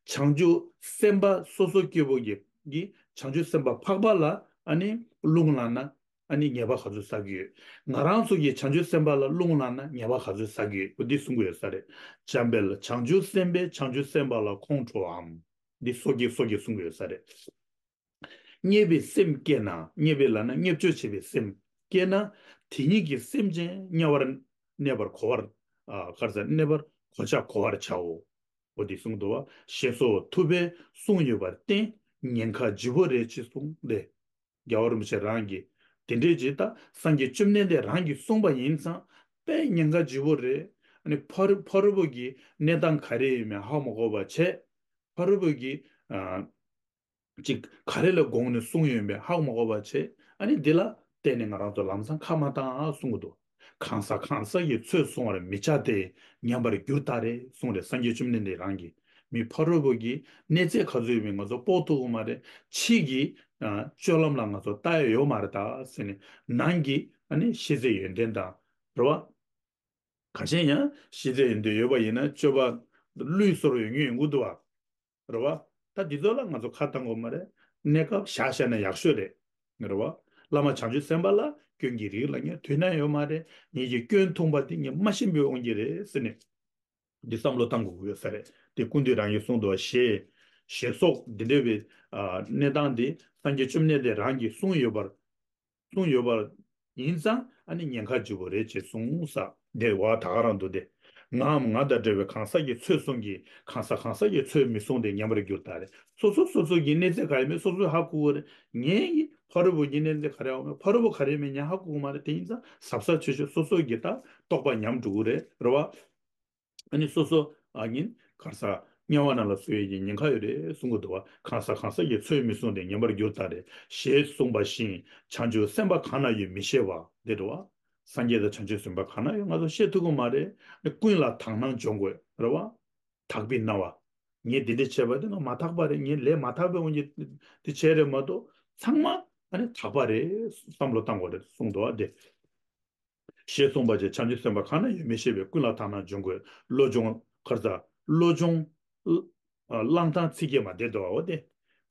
བྱང་ཆུབ་སེམས་དཔའ་སོ་སོ་སྐྱེ་བོ་གིས་བྱང་ཆུབ་སེམས་དཔའ་འཕགས་པ་ལ་ཨ་ནི་རླུང་ལངས་ན། ཨ་ནི་ཉེས་པ་ག་ཚོད་བསགས་ཀྱི་ཡོད། ང་རང་ཚོ་གིས་བྱང་ཆུབ་སེམས་དཔའ་ལ་རླུང་ལངས་ན་ཉེས་པ་ག་ཚོད་བསགས་ཀྱི་ཡོད། འོ་འདི་གསུང་གི་ཡོད་ས་རེད། འཇམ་དཔལ་བྱང་ཆུབ་སེམས་དཔས་བྱང་ཆུབ་སེམས་དཔའ་ལ་ཁོང་ཁྲོ་བའམ། འདི་སོ་སྐྱེ་སོ་སྐྱེ་གསུང་གི་ཡོད་ས་རེད། བརྙས་པའི་སེམས་སྐྱེས་ན་བརྙས་པའི་ལབ་ན་བརྙས་བཅོས་བྱེད་པའི་སེམས་སྐྱེས་ན། དེ་ཉིད་ཀྱི་སེམས་ཅན་དམྱལ་བར་གནས་པར་གོ་བར། ཨ་གར་ས་གནས་པར་གོ་ཆ་གོ་བར་བྱའོ། འོ་འདི་གསུངས་འདུག་བ། ཞེས་སོགས་ཐུབ་པས་གསུངས་ཡོད་པར་བརྟེན་ཉེན་ཁ་ལྗིད་པོ་རེད་ཅེས་གསུངས་ཏེ། རྒྱལ་བ་རིན་པོ་ཆེ་རང་གིས་དེ་འདྲའི་ཅིག་ད་སངས་རྒྱས་བཅོམ་ལྡན་འདས་རང་གིས་གསུངས་པ་ཡིན་ཙང་དཔེ་ཉེན་ཁ་ལྗིད་པོ་རེད། ཨ་ནི་ཕ་རོལ་ཕ་རོལ་པོ་གི་གནས་སྟངས་ག་རེ་ཡིན་མིན་ཧ་མ་གོ་བ་བྱས། ཕ་རོལ་པོ་གི་ཨ། ཅིག་ག་རེ་ལ་དགོངས་ནས་གསུངས་ཡོད་པའི་ཧ་མ་གོ་བ་བྱས། ཨ་ནི་འདི་ལ་བརྟེན་ནས་ང་རང་ཚོ་ལམ་སང་ཁ་མ་བཏང་ཨ་གསུང་གི་འདུག་གང་ཟག་གང་ཟག་གིས་ཚོད་བཟུང་བར་མི་བྱ་སྟེ། ཉམས་པར་འགྱུར་ལྟར་རེ་གསུངས་རེད། སངས་རྒྱས་བཅོམ་ལྡན་འདས་རང་གིས་མི་ཕ་རོལ་པོ་གི་གནས་ཚད་ག་ཚོད་ཡོད་མེད་ང་ཚོ་དཔོག་ཐུབ་ཀྱི་མ་རེད། ཕྱི་གི་ཨ་སྤྱོད་ལམ་ལ་ང་ཚོ་ལྟ་ཡ་ཡོད་མ་རེད་ད་ཟེར་ནས་ནང་གི་ཨ་ནི་ཤེས་ཚད་ཡོན་ཏན་དང་རེད་བ། གང་ཤེས་ཡང་ཤེས་ཚད་ཡོན་ཏན་ཡོད་པ་ཡིན་ན་སྤྱོད་པ་ལུས་སོར་ཡོད་ཉོན་ཡོང་གི་འདུག་བ། རེད་བ། ད་འདི་ཚོ་ལ་ང་ཚོ་ཁ་བཏང་དགོས་མ་རེད། གནས་སྐབས་བཞག་བཞག་ན་ཡག་ཤོས་རེད། རེད་བ། བླ་མ་བྱང་ཆུབ་སེམས་དཔའ་ལ་སྐྱོན་གྱི་རིགས་ལ་ངས་དུས་ན་ཡོད་མ་རེད། ངེད་ཀྱི་སྐྱོན་མཐོང་པ་དེ་ངས་མ་ཤེས་པའི་དབང་གིས་རེད་ཟེར་ནས། འདི་བསམ་བློ་བཏང་དགོས་ཀྱི་ཡོད་ས་རེད། དེ་ཀུན་འདུས་རང་གིས་གསུངས་འདུག་བ། ཞེས་ཞེས་སོགས་འདི་འདྲ་བའི་ཨ་གནས་སྟངས་འདི་སངས་རྒྱས་བཅོམ་ལྡན་འདས་རང་གིས་གསུངས་ཡོད་པར། གསུངས་ཡོད་པ་ཡིན་ཙང་ཨ་ནི་ཉེན་ཁ་ལྗིད་པོ་རེད་ཅེས་གསུངས་ས་དེ་བ་ད་ག་རང་འདུག་སྟེ། ངའམ་ང་དང་འདྲ་བའི་གང་ཟག་གིས་ཚོད་བཟུང་གིས་གང་ཟག་གང་ཟག་གིས་ཚོད་མི་བཟུང་སྟེ་ཉམས་པར་འགྱུར་ལྟར་རེད། སོ་སོ་སོ་སོ་གི་གནས་ཚད་ག་ཡོད་མེད་སོ་སོས་ཧ་གོ་གི་རེད། ངས་ཕ་རོལ་པོ་གི་གནས་ཚད་ག་རེ་ཡོད་མེད་ཕ་རོལ་པོ་ག་རེ་ཡོད་མེད་ངས་ཧ་གོ་གི་མ་རེད། དེ་ཡིན་ཙང་གཟབ་གཟབ་བྱེད་ཆོག་སོ་སོ་གི་ད་རྟོགས་པ་ཉམས་འགྲོ་གི་རེད། རེད་བ། ཨ་ནི་སོ་སོ་ཨ་ཉིན་གར་ས་དམྱལ་བ་ནང་ལ་སོང་ཡས་ཀྱི་ཉེན་ཁ་ཡོད་རེད་གསུང་གི་འདུག་བ། གང་ཟག་གང་ཟག་གིས་ཚོད་མི་བཟུང་སྟེ་ཉམས་པར་འགྱུར་ལྟར་རེད། ཞེས་གསུངས་པ་བཞིན་བྱང་ཆུབ་སེམས་དཔའ་གང་ན་ཡོད་མི་ཤེས་པ་འདི་རེད་བ། སངས་རྒྱས་དང་བྱང་ཆུབ་སེམས་དཔའ་གང་ན་ཡོད་ང་ཚོ་ཤེས་ཐུབ་ཀྱི་མ་རེད། ཨ་ནི་ཀུན་ལ་དག་སྣང་སྦྱོང་དགོས་རེད་བ། དག་པའི་སྣང་བ། ངས་འདི་འདྲ་བྱས་པ་དེ་ང་མ་དག་པ་རེད། ངས་ལས་མ་དག་པའི་དབང་གིས་འདི་བྱས་རེད་མ་གཏོགས་ཚང་མ་ཨ་ནི་དག་པ་རེད་བསམ་བློ་བཏང་དགོས་རེད་གསུངས་འདུག་བ་དེ། ཞེས་གསུངས་པ་བཅས་བྱང་ཆུབ་སེམས་དཔའ་གང་ན་ཡོད་མི་ཤེས་པས་ཀུན་ལ་དག་སྣང་སྦྱོང་དགོས། བློ་སྦྱོང་གར་ས་བློ་སྦྱོང་། ཨ་བླང་དང་ཚིག་གིས་མ་བསྡད་དོ་འོ་དེ།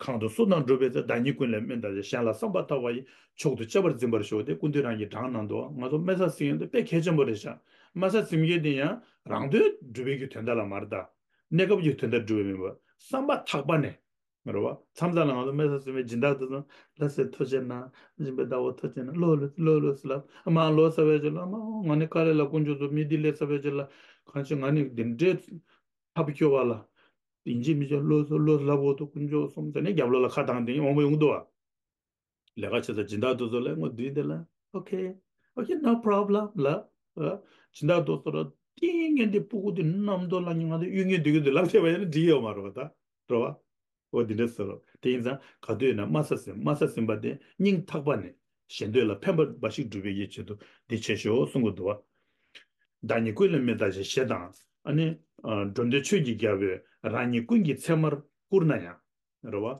གང་དུ་སུ་དང་འགྲུབ་པའི་ཚེ། བདག་ཉིད་ཀུན་ལས་དམན་བལྟ་ཞེས། གཞན་ལ་བསམ་པ་ཐག་པ་ཡིས། མཆོག་ཏུ་གཅེས་པར་འཛིན་པར་ཤོག་དེ་ཀུན་འདུས་རང་གིས་དྲངས་གནང་འདུག་ང་ཚོ་སྨྲ་བསམ་ཡས་དེ་དཔེ་གལ་ཆེན་པོ་རེད་ཤག་སྨྲ་བསམ་ཡས་དེ་ཡང་རང་དོན་སྒྲུབ་པའི་གི་དོན་དག་ལ་མ་རེད་ད། གནས་སྐབས་ཀྱི་དོན་དག་སྒྲུབ་པའི་མིན་པ། བསམ་པ་ཐག་པ་ནས། རེད་བ། མཚམས་མཚམས་ལ་ང་ཚོ་སྨྲ་བསམ་ཡས་སྦྱིན་བདག་དེ་ཚོ་ལ་སེ་ཐུགས་རྗེ་གནང་། སྦྱིན་པའི་བདག་པོ་ཐུགས་རྗེ་གནང་། ལོ་ལོ་ལོ་ལོ་ཟེར་ལབ། མ་ལོ་ཟེར་བའི་ཅིག་ལ་མ་ང་ནི་དཀའ་ལས་ལ་དཀོན་མཆོག་གསུམ་མི་འདི་ལས་ཟེར་བའི་ཅིག་ལ་གང་ཅི་ང་ནི་འདི་འདྲའི་ཐབས་སྐྱོ་བ་ལ། ཡིན་གཅིག་མིན་གཅིག་ལོ་ལོ་ལབ་འོ་དུ་དཀོན་མཆོག་གསུམ་ཟེར་ནས་རྒྱབ་ལོགས་ལ་ཁ་བཏང་དེ་མང་པོ་ཡོང་འདུག་བ། ལས་ཀ་བྱེད་ས་སྦྱིན་བདག་དེ་ཚོ་ལ་ངོ་བསྡུས་དེ་ལ། Okay, okay, no problem ལ། སྦྱིན་བདག་དེ་ཚོ་ལ་ཏིང་ངེ་འདི་ཕྲུ་གུ་དེ་རྣམ་རྟོག་ལ་ཉི་མ་དེ་གཡུལ་ངེས་འདུག་གི་འདུག་ལབ་བྱས་པ་ཡིན་ན་འགྲིག་ཡོད་མ་རེད་བ་ད། རེད་བ། འོ་འདི་འདྲ་ཟེར་རོ། དེ་ཡིན་ཙང་ག་དུས་ཡིན་ན་སྨྲ་བསམ་ཡས། སྨྲ་བསམ་ཡས་པ་དེ་སྙིང་ཐག་པ་ནས་གཞན་དོན་ལ་ཕན་པ་འབའ་ཞིག་སྒྲུབ་པའི་ཡིད་ཆེད་དུ་འདི་བྱེད་ཤོག་གསུང་གི་འདུག་བ། བདག་ཉིད་ཀུན་ལས་དམན་བལྟ་ཞེས་ཞེས་དང་། ཨ་ནི། འགྲོ་འདུལ་ཆོས་ཀྱི་རྒྱལ་པོས་རང་ཉིད་ཀུན་གྱི་ཚད་མར་བཀུར་ན་ཡང་། རེད་བ།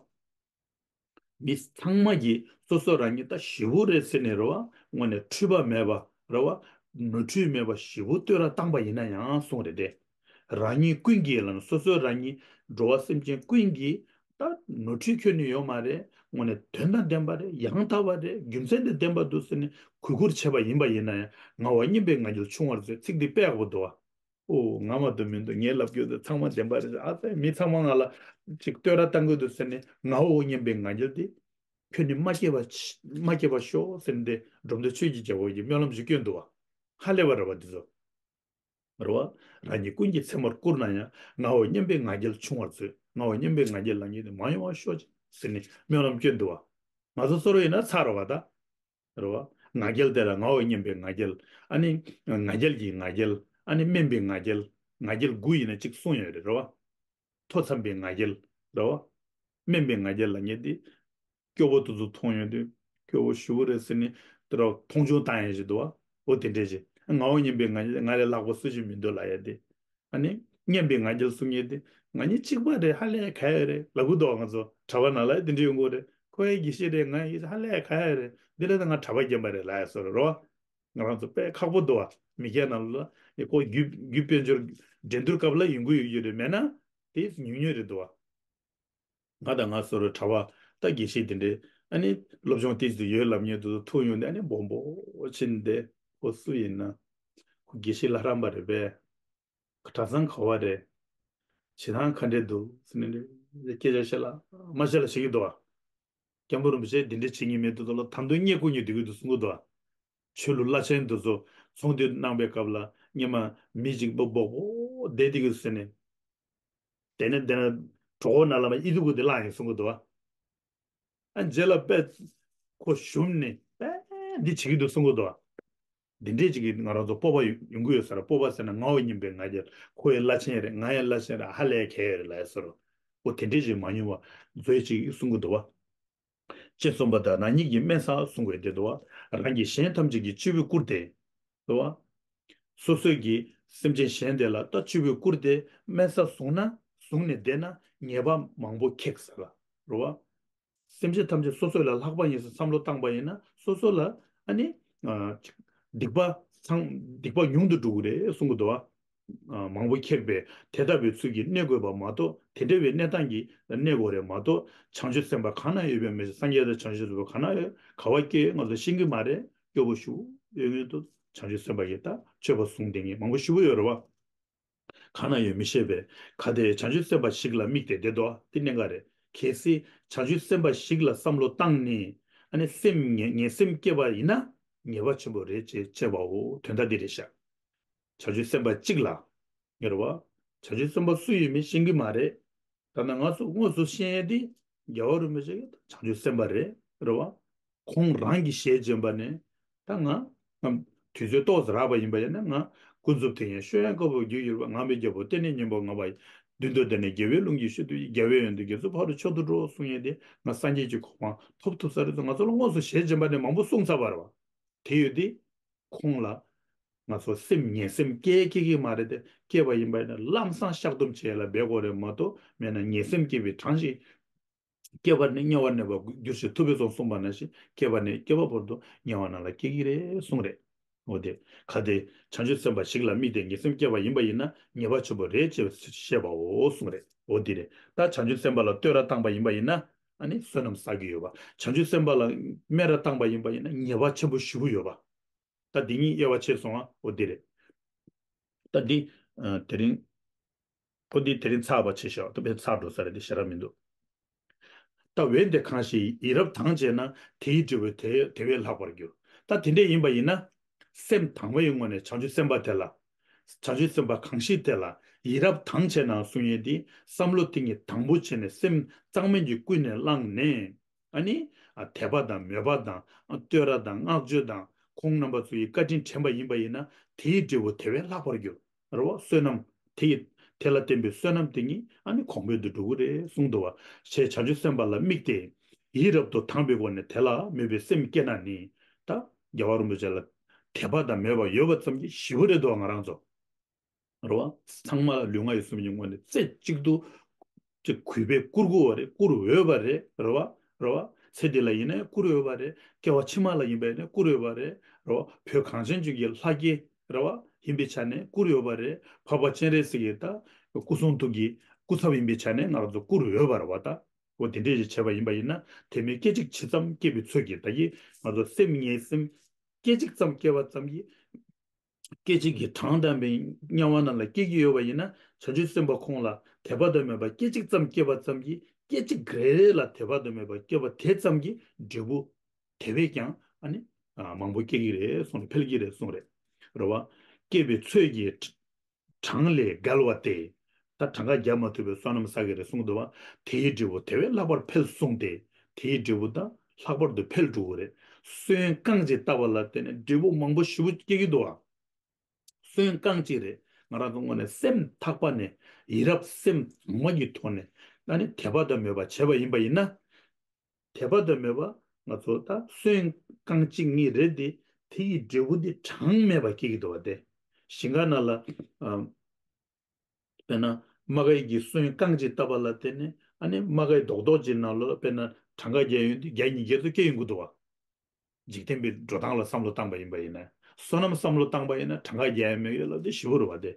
མི་ཚང་མ་གིས་སོ་སོ་རང་ཉིད་ད་ཞེ་པོ་རེད་ཟེར་ནས་རེད་བ། དངོས་ནས་འཁྲུལ་པ་མེད་པ་རེད་བ། ནོར་འཁྲུལ་མེད་པ་ཞེ་པོ་བསྟོད་ར་བཏང་པ་ཡིན་ན་ཡང་གསུངས་རེད་དེ། རང་ཉིད་ཀུན་གྱིས་ལབ་ན་སོ་སོ་རང་ཉིད་འགྲོ་བ་སེམས་ཅན་ཀུན་གྱིས་ད་ནོར་འཁྲུལ་ཁྱོན་ནས་ཡོད་མ་རེད། དངོས་ནས་དོན་དང་ལྡན་པ་རེད། ཡང་དག་པ་རེད། རྒྱུ་མཚན་དང་ལྡན་པ་འདུག་ཟེར་ནས་གུས་བཀུར་བྱས་པ་ཡིན་པ་ཡིན་ན་ཡང་ངལ་བ་སྙན་པའི་ང་རྒྱལ་ཆུང་བར་མཛོད། ཚིག་འདི་དཔེ་ཡག་པོ་འདུག་བ། ཨོ་ང་མ་གཏོགས་མི་འདུག་ངས་ལབ་རྒྱུ་དེ་ཚང་མ་བདེན་པ་རེད། ཨ་ཙི་མི་ཚང་མ་ང་ལ་ཅིག་བསྟོད་ར་བཏང་གི་འདུག་ཟེར་ནས་ངལ་བ་སྙན་པའི་ང་རྒྱལ་དེ་ཁྱོད་ནི་མ་སྐྱེས་པ་མ་སྐྱེས་པ་ཤོག་ཟེར་ནས་འགྲོ་འདུལ་ཆོས་ཀྱི་རྒྱལ་པོ་གིས་སྨོན་ལམ་ཞིག་བསྐྱོན་འདུག་བ། ཧ་ལས་པ་རེད་བ་འདི་ཚོ། རེད་བ། རང་ཉིད་ཀུན་གྱི་ཚད་མར་བཀུར་ན་ཡང་། ངལ་བ་སྙན་པའི་ང་རྒྱལ་ཆུང་བར་མཛོད། ངལ་བ་སྙན་པའི་ང་རྒྱལ་ལ་ངེས་ཏེ་མ་ཡོང་བར་ཤོག་ཅིག་ཟེར་ནས་སྨོན་ལམ་བསྐྱོན་འདུག་བ། ང་ཚོ་སོ་སོ་ཡིན་ན་ཚར་བ་ད། རེད་བ། ང་རྒྱལ་དེ་ལ་ངལ་བ་སྙན་པའི་ང་རྒྱལ། ཨ་ནི། ང་རྒྱལ་གྱི་ང་རྒྱལ། ཨ་ནི་དམན་པའི་ང་རྒྱལ། ང་རྒྱལ་དགུ་ཡིན་ན་གཅིག་གསུངས་ཡོད་རེད། རེད་བ། མཐོ་འཚམ་པའི་ང་རྒྱལ། རེད་བ། དམན་པའི་ང་རྒྱལ་ལ་ངེས་ཏེ། སྐྱོ་པོ་དེ་ཚོ་མཐོང་ཡོང་དུས་སྐྱོ་པོ་ཞེ་པོ་རེད་ཟེར་ནས་དེ་འདྲ་མཐོང་ཆུང་བཏང་ཡ་ཞིག་འདུག་བ། འོ་དེ་འདྲས་ཞིག་ངལ་བ་སྙན་པའི་ང་རྒྱལ། ང་ལས་ལྷག་པ་སུ་ཞིག་མི་འདུག་ལབ་ཡ་དེ། ཨ་ནི། སྙན་པའི་ང་རྒྱལ་གསུང་མཁན་དེ། ང་གཉིས་གཅིག་པ་རེད། ཧ་ལས་ག་ཡ་རེད་ལབ་གི་འདུག་ང་ཚོ་གྲྭ་པ་ནང་ལ་དེ་འདྲ་ཡོང་གི་རེད། ཁོ་ཡ་དགེ་བཤེས་རེད། ང་ཡི་ཧ་ལས་ག་ཡ་རེད། འདི་ལ་ད་ང་གྲྭ་པ་རྒན་པ་རེད་ལབ་ཡ་བཟོ་འདྲ་རེད་བ། ང་རང་ཚོ་དཔེ་ཁག་པོ་འདུག་བ། མི་སྐྱ་ནང་ལ་ཁོ་རྒྱུད་རྒྱུད་དཔལ་འབྱོར་འགྲན་བསྡུར་སྐབས་ལ་ཡོང་གི་ཡོད་ཀྱི་རེད། མེད་ན་དེ་ཉུང་ཉུང་རེད་འདུག་བ། ང་དང་ང་སོ་རུ་གྲྭ་པ་ད་དགེ་བཤེས་དེ་འདྲས། ཨ་ནི་སློབ་སྦྱོང་ཏིས་དུ་ཡོད་ལབ་མཁན་དེ་ཚོ་ཐུག་ཡོང་དུས་ཨ་ནི་སྦོམ་པོ་ཕྱིན་ཏེ། ཁོ་སུ་ཡིན་ན། ཁོ་དགེ་བཤེས་ལྷ་རམས་པ་རེད་པས། གྲྭ་ཚང་ག་བ་རེད། བྱེད་སྟངས་ག་འདྲས་འདུག་ཟེར་ནས་སྐད་ཆ་བཤད་ལ་མ་བཤད་ལ་བྱེད་ཀྱི་འདུག་བ། སྐྱབས་མགོན་རིན་པོ་ཆེ་འདི་འདྲས་བྱེད་ཀྱི་མེད་འདུག་ལ་དམ་དོན་བརྙས་བཀུར་ཉིད་འདུག་གི་འདུག་གསུང་གི་འདུག་བ། ཆོས་ལུགས་བླ་ཆེན་དེ་ཚོ་ཚོགས་འདུ་གནང་པའི་སྐབས་ལ་སྔོན་མ་མི་གཅིག་པོ་སྦོག་པོ་བསྡད་དེ་གི་ཟེར་ནས། དེ་ནས་དེ་ན་གྲོགས་པོ་ན་ལ་མ་ཨི་ཐུག་གུ་དེ་བླངས་ཡིན་གསུང་གི་འདུག་བ། ཨ་རྗེས་ལ་དཔེ་ཁོ་ཞུམ་ནས་དཔེ་འདི་བྱེད་ཀྱི་འདུག་གསུང་གི་འདུག་བ། འདི་འདྲས་ཅིག་གིས་ང་རང་ཚོ་སྤོབས་པ་ཡོང་གི་ཡོད་ས་རེད། སྤོབས་པ་ཟེར་ན་ངལ་བ་སྙན་པའི་ང་རྒྱལ། ཁོ་ཡི་བླ་ཆེན་རེད། ང་ཡི་བླ་ཆེན་རེད། ཧ་ལས་ག་ཡ་རེད་ལབ་ཡ་ཟེར་རོ། ཁོ་དེ་འདྲས་ཅིག་མ་མྱོང་བ་མཛོད་ཅིག་གསུང་གི་འདུག་བ། ཅེས་གསུངས་པ་ལྟར་རང་ཉིད་ཀྱི་དམན་ས་གསུང་བས་འདི་འདུལ་བ། རང་གིས་གཞན་ཐམས་ཅད་ཀྱི་སྤྱི་བོས་བཀུར་ཏེ། འདུལ་བ། སོ་སོས་ཀྱིས་སེམས་ཅན་གཞན་དེ་ལ་ད་སྤྱི་བོས་བཀུར་ཏེ་དམན་ས་བཟུང་ན་བཟུང་ནས་བསྡད་ན་ཉེས་པ་མང་པོ་ཁེགས་ཟེར་ལ། འདུལ་བ། སེམས་ཅན་ཐམས་ཅད་སོ་སོ་ལས་ལྷག་པ་ཡིན་ཟེར་བསམ་བློ་བཏང་པ་ཡིན་ན་སོ་སོ་ལ་ཨ་ནི། སྡིག་པ་ཚང་སྡིག་པ་ཉུང་དུ་འགྲོ་གི་རེད་གསུང་གི་འདུག་བ། མང་པོ་ཁེགས་པས་དེ་ལྟ་བུའི་ཚུལ་གྱིས་གནས་དགོས་པ་མ་གཏོགས། དེ་འདྲ་བའི་གནས་སྟངས་ཀྱིས་གནས་དགོས་རེད་མ་གཏོགས། བྱང་ཆུབ་སེམས་དཔའ་གང་ན་ཡོད་པའི་མི་ཞིག་སངས་རྒྱས་དང་བྱང་ཆུབ་སེམས་དཔའ་གང་ན་ཡོད། ག་བ་སྐྱེ་ང་ཚོ་ཤེས་ཀྱི་མ་རེད། སྐྱོ་པོ་ཞུ་ཡོད་ངེས་འདུག་བྱང་ཆུབ་སེམས་དཔའ་གིས་ད་སྤྱོད་པ་བཟུང་བསྡད་མཁན་མང་པོ་ཞེ་པོ་ཡོད་རེད་བ། གང་ན་ཡོད་མི་ཤེས་པས། གལ་ཏེ་བྱང་ཆུབ་སེམས་དཔའ་ཞིག་ལ་དམིགས་ཏེ་བསྡད་དོ་དེ་གནད་འགག་རེད། གལ་སྲིད་བྱང་ཆུབ་སེམས་དཔའ་ཞིག་ལ་བསམ་བློ་བཏང་ནས་ཨ་ནི་སེམས་ངན་ངན་སེམས་སྐྱེས་པ་ཡིན་ན་ཉེས་པ་ཆེན་པོ་རེད་ཅེས་བཤད་པའོ། དོན་དག་འདི་རེད་ཤག་བྱང་ཆུབ་སེམས་དཔའ་གཅིག་ལ། ངེས་རེད་བ། བྱང་ཆུབ་སེམས་དཔའ་སུ་ཡིན་མིན་ཤེས་ཀྱི་མ་རེད། ད་ནང་ང་ཚོ་དངོས་སུ་ཤེས་ཡས་དེ་རྒྱལ་བ་རིན་པོ་ཆེ་བྱང་ཆུབ་སེམས་དཔའ་རེད་རེད་བ། ཁོང་རང་གི་ཞལ་བྱོན་པ་ནས་ད་ང་ང་དུས་ཚོད་ཏོག་ཙམ་རག་པ་ཡིན་པ་ཡིན་ན་ང་ཀུན་རྫོབ་དེ་ཡང་ཤོད་ཡང་དཀའ་བོ་རྒྱུ་ཡོད་པ། ངག་དབང་རྒྱལ་པོ་བསྟན་ནས་སྙན་པོ་ངག་པ་ཡི། མདུན་དུ་བསྡད་ནས་རྒྱལ་བའི་ལུང་གིས་ཤོད་དུ་ཡི། རྒྱལ་བའི་ཡོན་ཏན་རྒྱ་མཚོའི་ཕ་རོལ་མཆོག་ཏུ་འགྲོ་གསུང་ཡས་དེ་ང་སངས་རྒྱས་ཀྱི་གོ་འཕང་ཐོབ་ཐུབ་ས་རེད་ཚོ། ང་ཚོ་ལ་དངོས་སུ་ཞལ་བྱོན་པ་ནས་མང་པོ་གསུངས་ཚར་བ་རེད་བ། དེ་ཡོད་དེ། ཁོང་ལ་ང་ཚོ་སེམས་ངན་སེམས་སྐྱེ་སྐྱེ་གི་མ་རེད་དེ། སྐྱེས་པ་ཡིན་པ་ཡིན་ན་ལམ་སང་བཤགས་སྡོམ་བྱེད་ཡ་ལ་འབད་དགོས་རེད་མ་གཏོགས། མེད་ན་ངན་སེམས་སྐྱེས་པའི་གྲངས་ཤིག་སྐྱེ་བ་ནས་དམྱལ་བར་གནས་པར་འགྱུར་ཞེས་ཐུབ་པའི་ཚོགས་གསུངས་པ་ནང་བཞིན་སྐྱེ་བ་ནས་སྐྱེ་བ་བར་དུ་དམྱལ་བ་ནང་ལ་སྐྱེ་གི་རེད་གསུངས་རེད། འོ་དེ། གལ་ཏེ་བྱང་ཆུབ་སེམས་དཔའ་ཞིག་ལ་དམིགས་ཏེ་ངན་སེམས་སྐྱེས་པ་ཡིན་པ་ཡིན་ན་ཉེས་པ་ཆེན་པོ་རེད་ཅེས་བཤད་པའོ་གསུངས་རེད། འོ་དེ་རེད། ད་བྱང་ཆུབ་སེམས་དཔའ་ལ་བསྟོད་ར་བཏང་པ་ཡིན་པ་ཡིན་ན། ཨ་ནི་བསོད་ནམས་བསགས་ཀྱི་ཡོད་པ། བྱང་ཆུབ་སེམས་དཔའ་ལ་སྨད་ར་བཏང་པ་ཡིན་པ་ཡིན་ན་ཉེས་པ་ཆེན་པོ་ཞེ་པོ་ཡོད་པ། ད་འདི་གཉིས་དབྱེ་བ་ཕྱེ་སོང་ང་། འོ་འདི་རེད། ད་འདི་ཨ་དེ་རིང་། འོ་འདི་དེ་རིང་ཚར་བ་ཆེ་ཤོས་ད་དཔེ་ཚར་འགྲོ་ས་རེད། འདི་ཞེ་དྲག་མི་འདུག་ད་འོན་ཏེ་གང་ཞིག་ཡིད་རབ་དྭངས་བྱས་ན། དེ་ཡི་འབྲས་བུ་དེ་དེ་བས་ལྷག་པར་འགྱུར། ད་དེ་འདྲ་ཡིན་པ་ཡིན་ན། སེམས་དང་པོའི་ངོས་ནས་བྱང་ཆུབ་སེམས་དཔའ་དེ་ལ། བྱང་ཆུབ་སེམས་དཔའ་གང་ཞིག་དེ་ལ་ཡིད་རབ་དྭངས་བྱས་ན་གསུང་ཡས་དེ། བསམ་བློ་དེ་ཉིད་དང་པོ་བྱས་ནས་སེམས་གཙང་མའི་གི་ཀུན་ནས་བསླངས་ནས། ཨ་ནི། ཨ་དད་པ་དང་མོས་པ་དང་། ཨ་བསྟོད་ར་དང་བསྔགས་བརྗོད་དང་། ཁོང་རྣམ་པ་ཚོ་ཡི་བཀའ་དྲིན་དྲན་པ་ཡིན་པ་ཡིན་ན། དེའི་འབྲས་བུ་དེ་བས་ལྷག་པར་འགྱུར། རེད་བ། བསོད་ནམས་དེ་ཡི། དེ་ལ་བརྟེན་པའི་བསོད་ནམས་དེ་ཉིད་ཨ་ནི་གོང་འཕེལ་དུ་འགྲོ་གི་རེད་གསུངས་འདུག་བ། ཞེས་བྱང་ཆུབ་སེམས་དཔའ་ལ་དམིགས་ཏེ། ཡིད་རབ་ཏུ་དྭངས་པའི་སྒོ་ནས་དེ་ལ་མོས་པའི་སེམས་བསྐྱེད་ན་ནི། ད་རྒྱལ་བ་རིན་པོ་ཆེ་ལ་དད་པ་དང་མོས་པ་ཡོད་པ་ཙམ་གྱིས་ཞེ་པོ་རེད་འདུག་བ། ང་རང་ཚོ། རེད་བ། ཚང་མ་ལ་ལུས་ངག་ཡིད་གསུམ་གྱི་ངོས་ནས་རྩེ་གཅིག་ཏུ། ཅིག་གུས་པས་བཀུར་དགོས་པ་རེད། བཀུར་འོས་པ་རེད། རེད་བ། རེད་བ། ཚེ་འདི་ལ་ཡིན་ན་བཀུར་འོས་པ་རེད། སྐྱེ་བ་ཕྱི་མ་ལ་ཡིན་པ་ཡིན་ན་བཀུར་འོས་པ་རེད། རེད་བ། བོད་གངས་ཅན་ལྗོངས་ཀྱི་ལྷ་སྐལ། རེད་བ། ཡིན་པའི་ཆ་ནས་བཀུར་འོས་པ་རེད། འཕགས་པ་སྤྱན་རས་གཟིགས་ཀྱི་ད་སྐུ་གསུང་ཐུགས་ཀྱི་སྐུ་ཚབ་ཡིན་པའི་ཆ་ནས་ང་རང་ཚོ་བཀུར་འོས་པ་རེད་བ། ད་འོ་དེ་འདྲས་ཞིག་བྱས་པ་ཡིན་པ་ཡིན་ན། དེ་མིན་སྐད་ཅིག་ཇི་ཙམ་སྐྱེས་པའི་ཚོད་ཀྱིས། ད་གིན་ང་ཚོ་སེམས་ཉིད་སེམས་སྐད་ཅིག་ཙམ་སྐྱེས་པ་ཙམ་གྱིས། སྐད་ཅིག་གིས་གྲངས་དང་པའི་དམྱལ་བ་རྣམས་ལ་སྐྱེ་གི་ཡོད་པ་ཡིན་ན། བྱང་ཆུབ་སེམས་དཔའ་ཁོང་ལ་དད་པ་དང་མོས་པ་སྐད་ཅིག་ཙམ་སྐྱེས་པ་ཙམ་གྱིས། སྐད་ཅིག་རེ་རེ་ལ་དད་པ་དང་མོས་པ་སྐྱེས་པ་དེ་ཙམ་གྱིས་འབྲས་བུ་དེ་བས་ཀྱང་ཨ་ནི་ཨ་མང་པོ་སྐྱེ་གི་རེད་གསུངས་རེད། འཕེལ་གྱི་རེད་གསུངས་རེད། རེད་བ། སྐྱེས་པའི་ཚོད་ཀྱིས་གྲངས་ལས་བརྒལ་བ་སྟེ། ད་གྲངས་ཀ་རྒྱག་མ་ཐུབ་པའི་བསོད་ནམས་བསགས་ཀྱི་རེད་གསུངས་འདུག་བ། དེའི་འབྲས་བུ་དེ་བས་ལྷག་པར་འཕེལ་གསུངས་ཏེ། དེའི་འབྲས་བུ་ད་ལྷག་པར་དུ་འཕེལ་འགྲོ་གི་རེད། སོན་རྐང་གཅིག་བཏབ་པ་ལ་བརྟེན་ནས་འབྲས་བུ་མང་པོ་ཞེ་པོ་སྐྱེ་གི་འདུག་བ། སོན་རྐང་གཅིག་རེད། ང་རང་ཚོ་ངོས་ནས་སེམས་ཐག་པ་ནས་ཡིད་རབས་སེམས་གཙང་མ་གི་ཐོག་ནས་ཨ་ནི་དད་པ་དང་མོས་པ་བྱས་པ་ཡིན་པ་ཡིན་ན། དད་པ་དང་མོས་པ་ང་ཚོ་ད་སོན་རྐང་གཅིག་གཉིས་རེད་དེ། དེ་ཡི་འབྲས་བུ་འདི་གྲངས་མེད་པ་སྐྱེ་གི་འདུག་བ། དེ་ཞིང་ཁ་ནང་ལ་ཨ་དཔེར་ན་རྨ་ཁའི་གི་སོན་རྐང་གཅིག་བཏབ་པ་ལ་བརྟེན་ནས་ཨ་ནི་རྨ་ཁའི་རྡོག་རྡོག་ཅིག་ནང་ལོགས་ལ་དཔེར་ན་གྲངས་ཀ་བརྒྱ་ཡོད་དེ་བརྒྱ་ཉིས་བརྒྱ་ཙམ་སྐྱེ་ཡོང་གི་འདུག་བ། འཇིག་རྟེན་པའི་འགྲོ་སྟངས་ལ་བསམ་བློ་བཏང་པ་ཡིན་པ་ཡིན་ན། བསོད་ནམས་བསམ་བློ་བཏང་པ་ཡིན་ན་གྲངས་ཀ་རྒྱག་ཡ་མེད་ཡོད་ལབ་དེ་ཞེ་པོ་རེད་བ། དེ་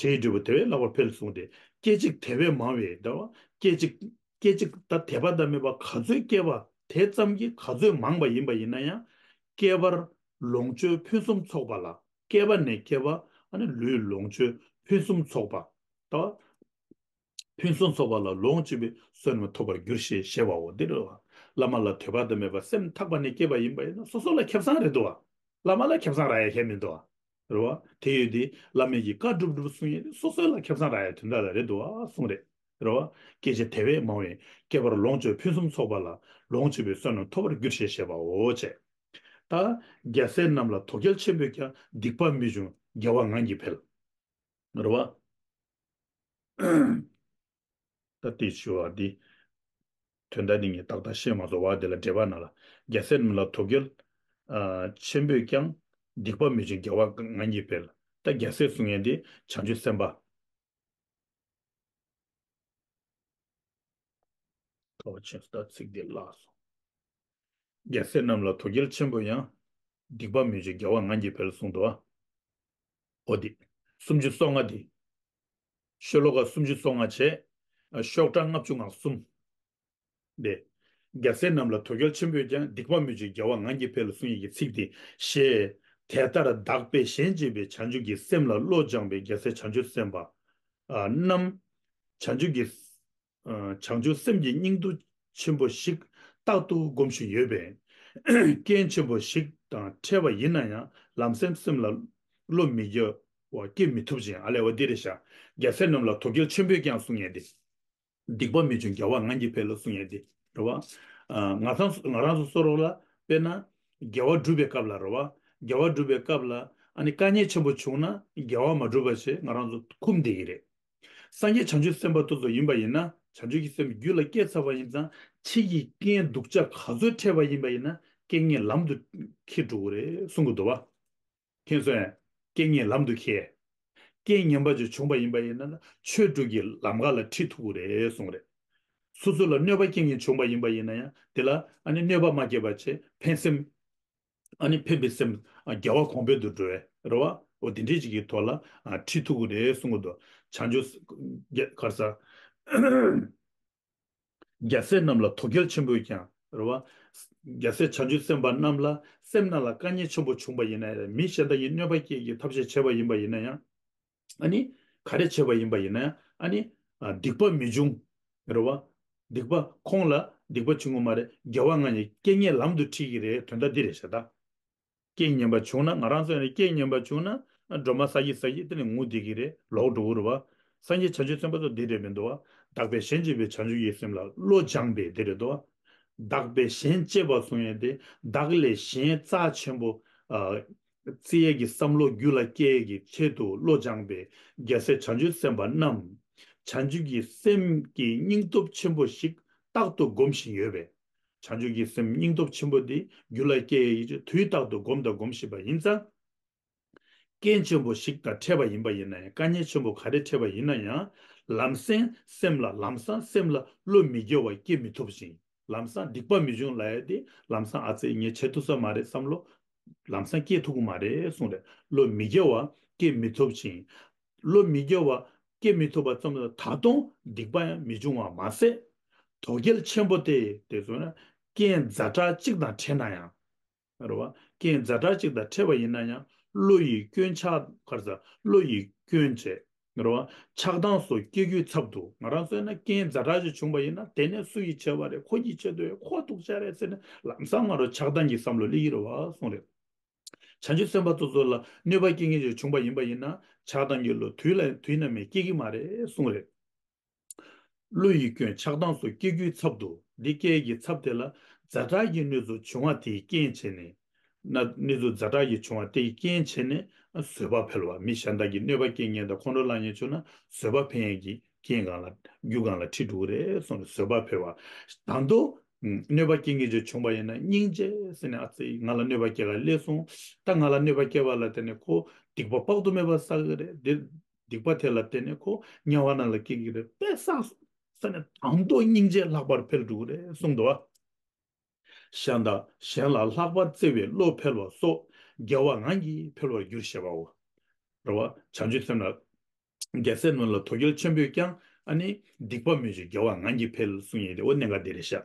དེའི་འབྲས་བུ་དེ་བས་ལྷག་པར་འཕེལ་གསུངས་ཏེ། སྐད་ཅིག་དེ་བས་མང་བའི་ཟླ་བ། སྐད་ཅིག་སྐད་ཅིག་ད་དད་པ་དང་མོས་པ་ག་ཚོད་སྐྱེས་པ་དེ་ཙམ་གྱིས་ག་ཚོད་མང་བ་ཡིན་པ་ཡིན་ན་ཡང་། བསྐལ་པར་ལོངས་སྤྱོད་ཕུན་སུམ་ཚོགས་པ་ལ། བསྐལ་པ་ནས་བསྐལ་པ་ཨ་ནི་ལུས་ལོངས་སྤྱོད་ཕུན་སུམ་ཚོགས་པ། ད་ཕུན་སུམ་ཚོགས་པ་ལ་ལོངས་སྤྱོད་པའི་བསོད་ནམས་ཐོབ་པར་འགྱུར་ཞེས་བཤད་པའོ། འདི་རེད་བ། བླ་མ་ལ་དད་པ་དང་མོས་པ་སེམས་ཐག་པ་ནས་སྐྱེས་པ་ཡིན་པ་ཡིན་ན་སོ་སོ་ལ་ཁེ་བཟང་རེད་འདུག་བ། བླ་མ་ལ་ཁེ་བཟང་རག་ཡ་ཁྱད་མི་འདུག་བ། རེད་བ། དེ་ཡོད་དེ་བླ་མའི་གི་བཀའ་སྒྲུབ་སྒྲུབ་གསུང་ཡས་དེ་སོ་སོ་ལ་ཁེ་བཟང་རག་ཡ་དོན་དག་ལ་རེད་འདུག་བ་གསུངས་རེད། རེད་བ། སྐད་ཅིག་དེ་བས་མང་བའི་བསྐལ་པར་ལོངས་སྤྱོད་ཕུན་སུམ་ཚོགས་པ་ལ་ལོངས་སྤྱོད་པའི་བསོད་ནམས་ཐོབ་པར་འགྱུར་ཞེས་བཤད་པའོ་ཅེས། ད་རྒྱལ་སྲས་རྣམས་ལ་དོ་གལ་ཆེན་པོས་ཀྱང་སྡིག་པ་མི་འབྱུང་དགེ་བ་ངང་གིས་འཕེལ། རེད་བ། ད་དེ་ཞུ་བ་འདི། དོན་དག་འདི་ངས་ཏག་ཏག་བཤད་མ་ཚར་བ་འདི་ལ་འགྲེལ་པ་ནང་ལ། རྒྱལ་སྲས་རྣམས་ལ་དོ་གལ་ཨ་ཆེན་པོས་ཀྱང་། སྡིག་པ་མི་འབྱུང་དགེ་བ་ངང་གིས་འཕེལ། ད་རྒྱལ་སྲས་གསུང་མཁན་འདི་བྱང་ཆུབ་སེམས་དཔའ། ཁ་བ་ཆེན་སོ། ད་ཚིག་འདི་བརླག་སོང་། རྒྱལ་སྲས་རྣམས་ལ་དོ་གལ་ཆེན་པོ་ཡང་། སྡིག་པ་མི་འབྱུང་དགེ་བ་ངང་གིས་འཕེལ་གསུངས་འདུག་བ། འོ་དེ། སུམ་ཅུ་སོ་ལྔ་དེ། ཤོ་ལོ་ཀ་སུམ་ཅུ་སོ་ལྔ་བྱས། ཤོག་གྲངས་ལྔ་བཅུ་ང་གསུམ། དེ། རྒྱལ་སྲས་རྣམས་ལ་དོ་གལ་ཆེན་པོས་ཀྱང་། སྡིག་པ་མི་འབྱུང་དགེ་བ་ངང་གིས་འཕེལ་གསུང་ཡས་ཀྱི་ཚིག་དེ། ཞེས། དེ་ལྟར་བདག་པས་གཞན་གཅེས་པའི་བྱང་ཆུབ་ཀྱི་སེམས་ལ་བློ་སྦྱངས་པའི་རྒྱལ་སྲས་བྱང་ཆུབ་སེམས་དཔའ་རྣམས། བྱང་ཆུབ་ཀྱི། བྱང་ཆུབ་སེམས་ཀྱི་སྙིང་སྡུག་ཆེན་པོ་ཞིག་རྟག་ཏུ་སྒོམ་བཞིན་ཡོད་པས། རྐྱེན་ཆེན་པོ་ཞིག་དང་འཕྲད་པ་ཡིན་ན་ཡང་ལམ་སེང་སེམས་ལ་བློ་མི་རྒྱ་བ་སྐྱེ་མི་ཐུབ་ཅིང་། ཨ་ལས་འོ་འདི་རེད་ཤག་རྒྱལ་སྲས་རྣམས་ལ་དོ་གལ་ཆེན་པོས་ཀྱང་གསུང་ཡས་དེ། སྡིག་པ་མི་འབྱུང་དགེ་བ་ངང་གིས་འཕེལ་ལ་གསུང་ཡས་དེ། རེད་བ། ང་ཚང་ང་རང་ཚོ་བསམ་བློ་ལ་དཔེར་ན། དགེ་བ་སྒྲུབ་པའི་སྐབས་ལ་རེད་བ། དགེ་བ་སྒྲུབ་པའི་སྐབས་ལ་ཨ་ནི་དཀའ་ངལ་ཆེན་པོ་བྱུང་ན་དགེ་བ་མ་སྒྲུབ་པ་བྱས་ང་རང་ཚོ་འཁུམས་བསྡད་ཀྱི་རེད། སངས་རྒྱས་བྱང་ཆུབ་སེམས་དཔའ་དེ་ཚོ་ཡིན་པ་ཡིན་ན། བྱང་ཆུབ་ཀྱི་སེམས་རྒྱུད་ལ་སྐྱེས་ཚར་བ་ཡིན་ཙང་། ཕྱི་ཡི་རྐྱེན་སྡུག་ཅག་ག་ཚོད་འཕྲད་པ་ཡིན་པ་ཡིན་ན་རྐྱེན་ངན་ལམ་དུ་འཁྱེར་འགྲོ་གི་རེད་གསུང་གི་འདུག་བ། མཁྱེན་སོང་ངས། རྐྱེན་ངན་ལམ་དུ་འཁྱེར། རྐྱེན་ངན་པ་ཅིག་བྱུང་བ་ཡིན་པ་ཡིན་ན་ཆོས་དྲུག་གི་ལམ་ཁ་ལ་ཁྲིད་ཐུབ་ཀྱི་རེད་གསུངས་རེད། སོ་སོ་ལ་གནོད་པ་རྐྱེན་ངན་བྱུང་བ་ཡིན་པ་ཡིན་ན་ཡང་དེ་ལ་ཨ་ནི་གནོད་པ་མ་སྐྱེལ་བ་བྱས་ཕན་སེམས། ཨ་ནི་ཕན་པའི་སེམས། ཨ་དགེ་བ་གོང་འཕེལ་དུ་འགྲོ་བའི་རེད་བ། འོ་དེ་འདྲའི་ཅིག་གི་ཐོག་ལ་ཨ་ཁྲིད་ཐུབ་ཀྱི་རེད་གསུང་གི་འདུག་བྱང་ཆུབ་རྒྱ་གར་ས། རྒྱལ་སྲས་རྣམས་ལ་དོ་གལ་ཆེན་པོས་ཀྱང་རེད་བ། རྒྱལ་སྲས་བྱང་ཆུབ་སེམས་དཔའ་རྣམས་ལ་སེམས་ནང་ལ་དཀའ་ངལ་ཆེན་པོ་བྱུང་པ་ཡིན་ན་ཡང་། མི་གཞན་དག་གིས་གནོད་པ་སྐྱེལ་གྱི་ཐབས་ཤེས་བྱས་པ་ཡིན་པ་ཡིན་ན་ཡང་། ཨ་ནི་ག་རེ་བྱས་པ་ཡིན་པ་ཡིན་ན་ཡང་། ཨ་ནི་ཨ་སྡིག་པ་མི་འབྱུང་། རེད་བ། སྡིག་པ་ཁོང་ལ་སྡིག་པ་བྱུང་གི་མ་རེད། དགེ་བ་ང་ཉིད་སྐྱེ་ངེས་ལམ་དུ་ཁྲིད་ཀྱི་རེད། དོན་དག་འདི་རེད་ཤག་ད། རྐྱེན་ངན་པ་བྱུང་ན། ང་རང་ཚོ་ནི་རྐྱེན་ངན་པ་བྱུང་ན་སྒྲོལ་མ་ས་ཡི་ས་ཡི་དེ་ནི་ངུ་བསྡད་ཀྱི་རེད། ལོག་འགྲོ་གི་རེད་བ། སངས་རྒྱས་བྱང་ཆུབ་སེམས་དཔའ་ཚོ་འདི་འདྲ་མི་འདུག་བ། བདག་པས་གཞན་གཅེས་པའི་བྱང་ཆུབ་ཀྱི་སེམས་ལ་བློ་སྦྱངས་པས་འདི་རེད་དོ། བདག་པས་གཞན་གཅེས་པ་གསུང་ཡས་དེ། བདག་ལས་གཞན་རྩ་ཆེན་པོ་ཨ་བརྩི་ཡས་ཀྱི་བསམ་བློ་རྒྱུད་ལ་སྐྱེ་ཡས་ཀྱི་ཆེད་དུ་བློ་སྦྱངས་པས། རྒྱལ་སྲས་བྱང་ཆུབ་སེམས་དཔའ་རྣམས་བྱང་ཆུབ་ཀྱི་སེམས་ཀྱི་སྙིང་སྟོབས་ཆེན་པོ་ཞིག་རྟག་ཏུ་སྒོམ་བཞིན་ཡོད་པས། བྱང་ཆུབ་ཀྱི་སེམས་སྙིང་སྟོབས་ཆེན་པོ་འདི་རྒྱུད་ལ་སྐྱེ་ཡི་ཆེད་དུས་རྟག་ཏུ་སྒོམ་དང་སྒོམ་བཞིན་པ་ཡིན་ཙང་། རྐྱེན་ཆེན་པོ་ཞིག་དང་འཕྲད་པ་ཡིན་པ་ཡིན་ན་ཡང་། དཀའ་ངལ་ཆེན་པོ་ག་རེ་འཕྲད་པ་ཡིན་ན་ཡང་། ལམ་སེང་སེམས་ལ་ལམ་སང་སེམས་ལ་བློ་མི་དགེ་བ་སྐྱེ་མི་ཐུབ་ཅིང་། ལམ་སང་སྡིག་པ་མི་འབྱུང་ལབ་ཡ་དེ་ལམ་སང་ཨ་ཙི་ངས་བྱེད་ཐུབ་ས་མ་རེད་བསམ་བློ་ལམ་སང་སྐྱེ་ཐུབ་ཀྱི་མ་རེད་གསུངས་རེད། བློ་མི་དགེ་བ་སྐྱེ་མི་ཐུབ་ཅིང་། བློ་མི་དགེ་བ་སྐྱེ་མི་ཐུབ་པ་ཙམ་དུ་ད་དུང་སྡིག་པ་ཡང་མི་འབྱུང་བ་མ་ཟད། དོ་གལ་ཆེན་པོ་དེ་དེ་ཚོ་ན་རྐྱེན་ཛ་དྲག་གཅིག་དང་འཕྲད་ན་ཡང་། རེད་བ། རྐྱེན་ཛ་དྲག་ཅིག་དང་འཕྲད་པ་ཡིན་ན་ཡང་། བློ་ཡི་སྐྱོན་ཆགས་ག་རེ་ཟ། བློ་ཡི་སྐྱོན་བྱས། རེད་བ། ཆགས་སྡང་སོགས་སྐྱེ་རྒྱུའི་ཚབ་ཏུ། ང་རང་ཚོ་ཡིན་ན་རྐྱེན་ཛ་དྲག་ཅིག་བྱུང་པ་ཡིན་ན། དེ་ནས་སུ་ཡིས་བྱས་པ་རེད། ཁོ་གིས་བྱེད་འདོད། ཁོ་སྡུག་ཅག་རེད་ཟེར་ནས་ལམ་སང་ང་རང་ཆགས་སྡང་གི་བསམ་བློ་སླེབས་ཀྱི་རེད་བ་གསུངས་རེད། བྱང་ཆུབ་སེམས་དཔའ་ཚོ་ཚོ་ལ་གནོད་པ་སྐྱེལ་མཁན་ཅིག་བྱུང་པ་ཡིན་པ་ཡིན་ན། ཆགས་སྡང་གི་བློ་དུས་ལ་དུས་ནམ་ཡང་སྐྱེ་གི་མ་རེད་གསུངས་རེད། བློ་ཡི་སྐྱོན་ཆགས་སྡང་སོགས་སྐྱེ་རྒྱུའི་ཚབ་ཏུ། འདི་སྐྱེ་ཡས་ཀྱི་ཚབ་དེ་ལ་ཛ་དྲག་གི་གནོད་འཚེ་བྱུང་བ་དེའི་རྐྱེན་བྱས་ནས། ན་གནོད་འཚེ་ཛ་དྲག་གི་བྱུང་བ་དེའི་རྐྱེན་བྱས་ནས་བཟོད་པ་འཕེལ་བ། མི་གཞན་དག་གིས་གནོད་པ་སྐྱེལ་མཁན་དང་ཁོང་ཁྲོ་ལངས་མཁན་བྱུང་ན་བཟོད་པ་འཕེལ་ཡས་ཀྱི་རྐྱེན་སྒང་ལ་རྒྱུ་སྒང་ལ་ཁྲིད་འགྲོ་གི་རེད་གསུངས་ནས་བཟོད་པ་འཕེལ་བ། ད་དུང་གནོད་པ་སྐྱེལ་མཁན་ཅིག་བྱུང་པ་ཡིན་ན་སྙིང་རྗེ་ཟེར་ནས། ཨ་ཙི་ང་ལ་གནོད་པ་སྐྱེལ་ག་སླེབས་སོང་། ད་ང་ལ་གནོད་པ་སྐྱེལ་བ་ལ་བརྟེན་ནས་ཁོ་སྡིག་པ་དཔག་ཏུ་མེད་པ་བསགས་གི་རེད། འདི་སྡིག་པ་དེ་ལ་བརྟེན་ནས་ཁོ་དམྱལ་བ་ནང་ལ་སྐྱེ་གི་རེད། དཔེ་བསགས་ཟེར་ནས་དང་དུ་སྙིང་རྗེ་ལྷག་པར་འཕེལ་འགྲོ་གི་རེད་གསུངས་འདུག་བ། གཞན་དག་གཞན་ལ་ལྷག་པར་བརྩེ་བའི་བློ་འཕེལ་བ་སོགས་དགེ་བ་ངང་གིས་འཕེལ་བར་འགྱུར་ཞེས་པའོ། རེད་བ། བྱང་ཆུབ་སེམས་ལ་རྒྱལ་སྲས་རྣམས་ལ་དོ་གལ་ཆེན་པོས་ཀྱང་། ཨ་ནི་སྡིག་པ་མི་འབྱུང་དགེ་བ་ངང་གིས་འཕེལ་གསུངས་ཡོད་དེ། འོ་གནད་འགག་འདི་རེད་ཤག།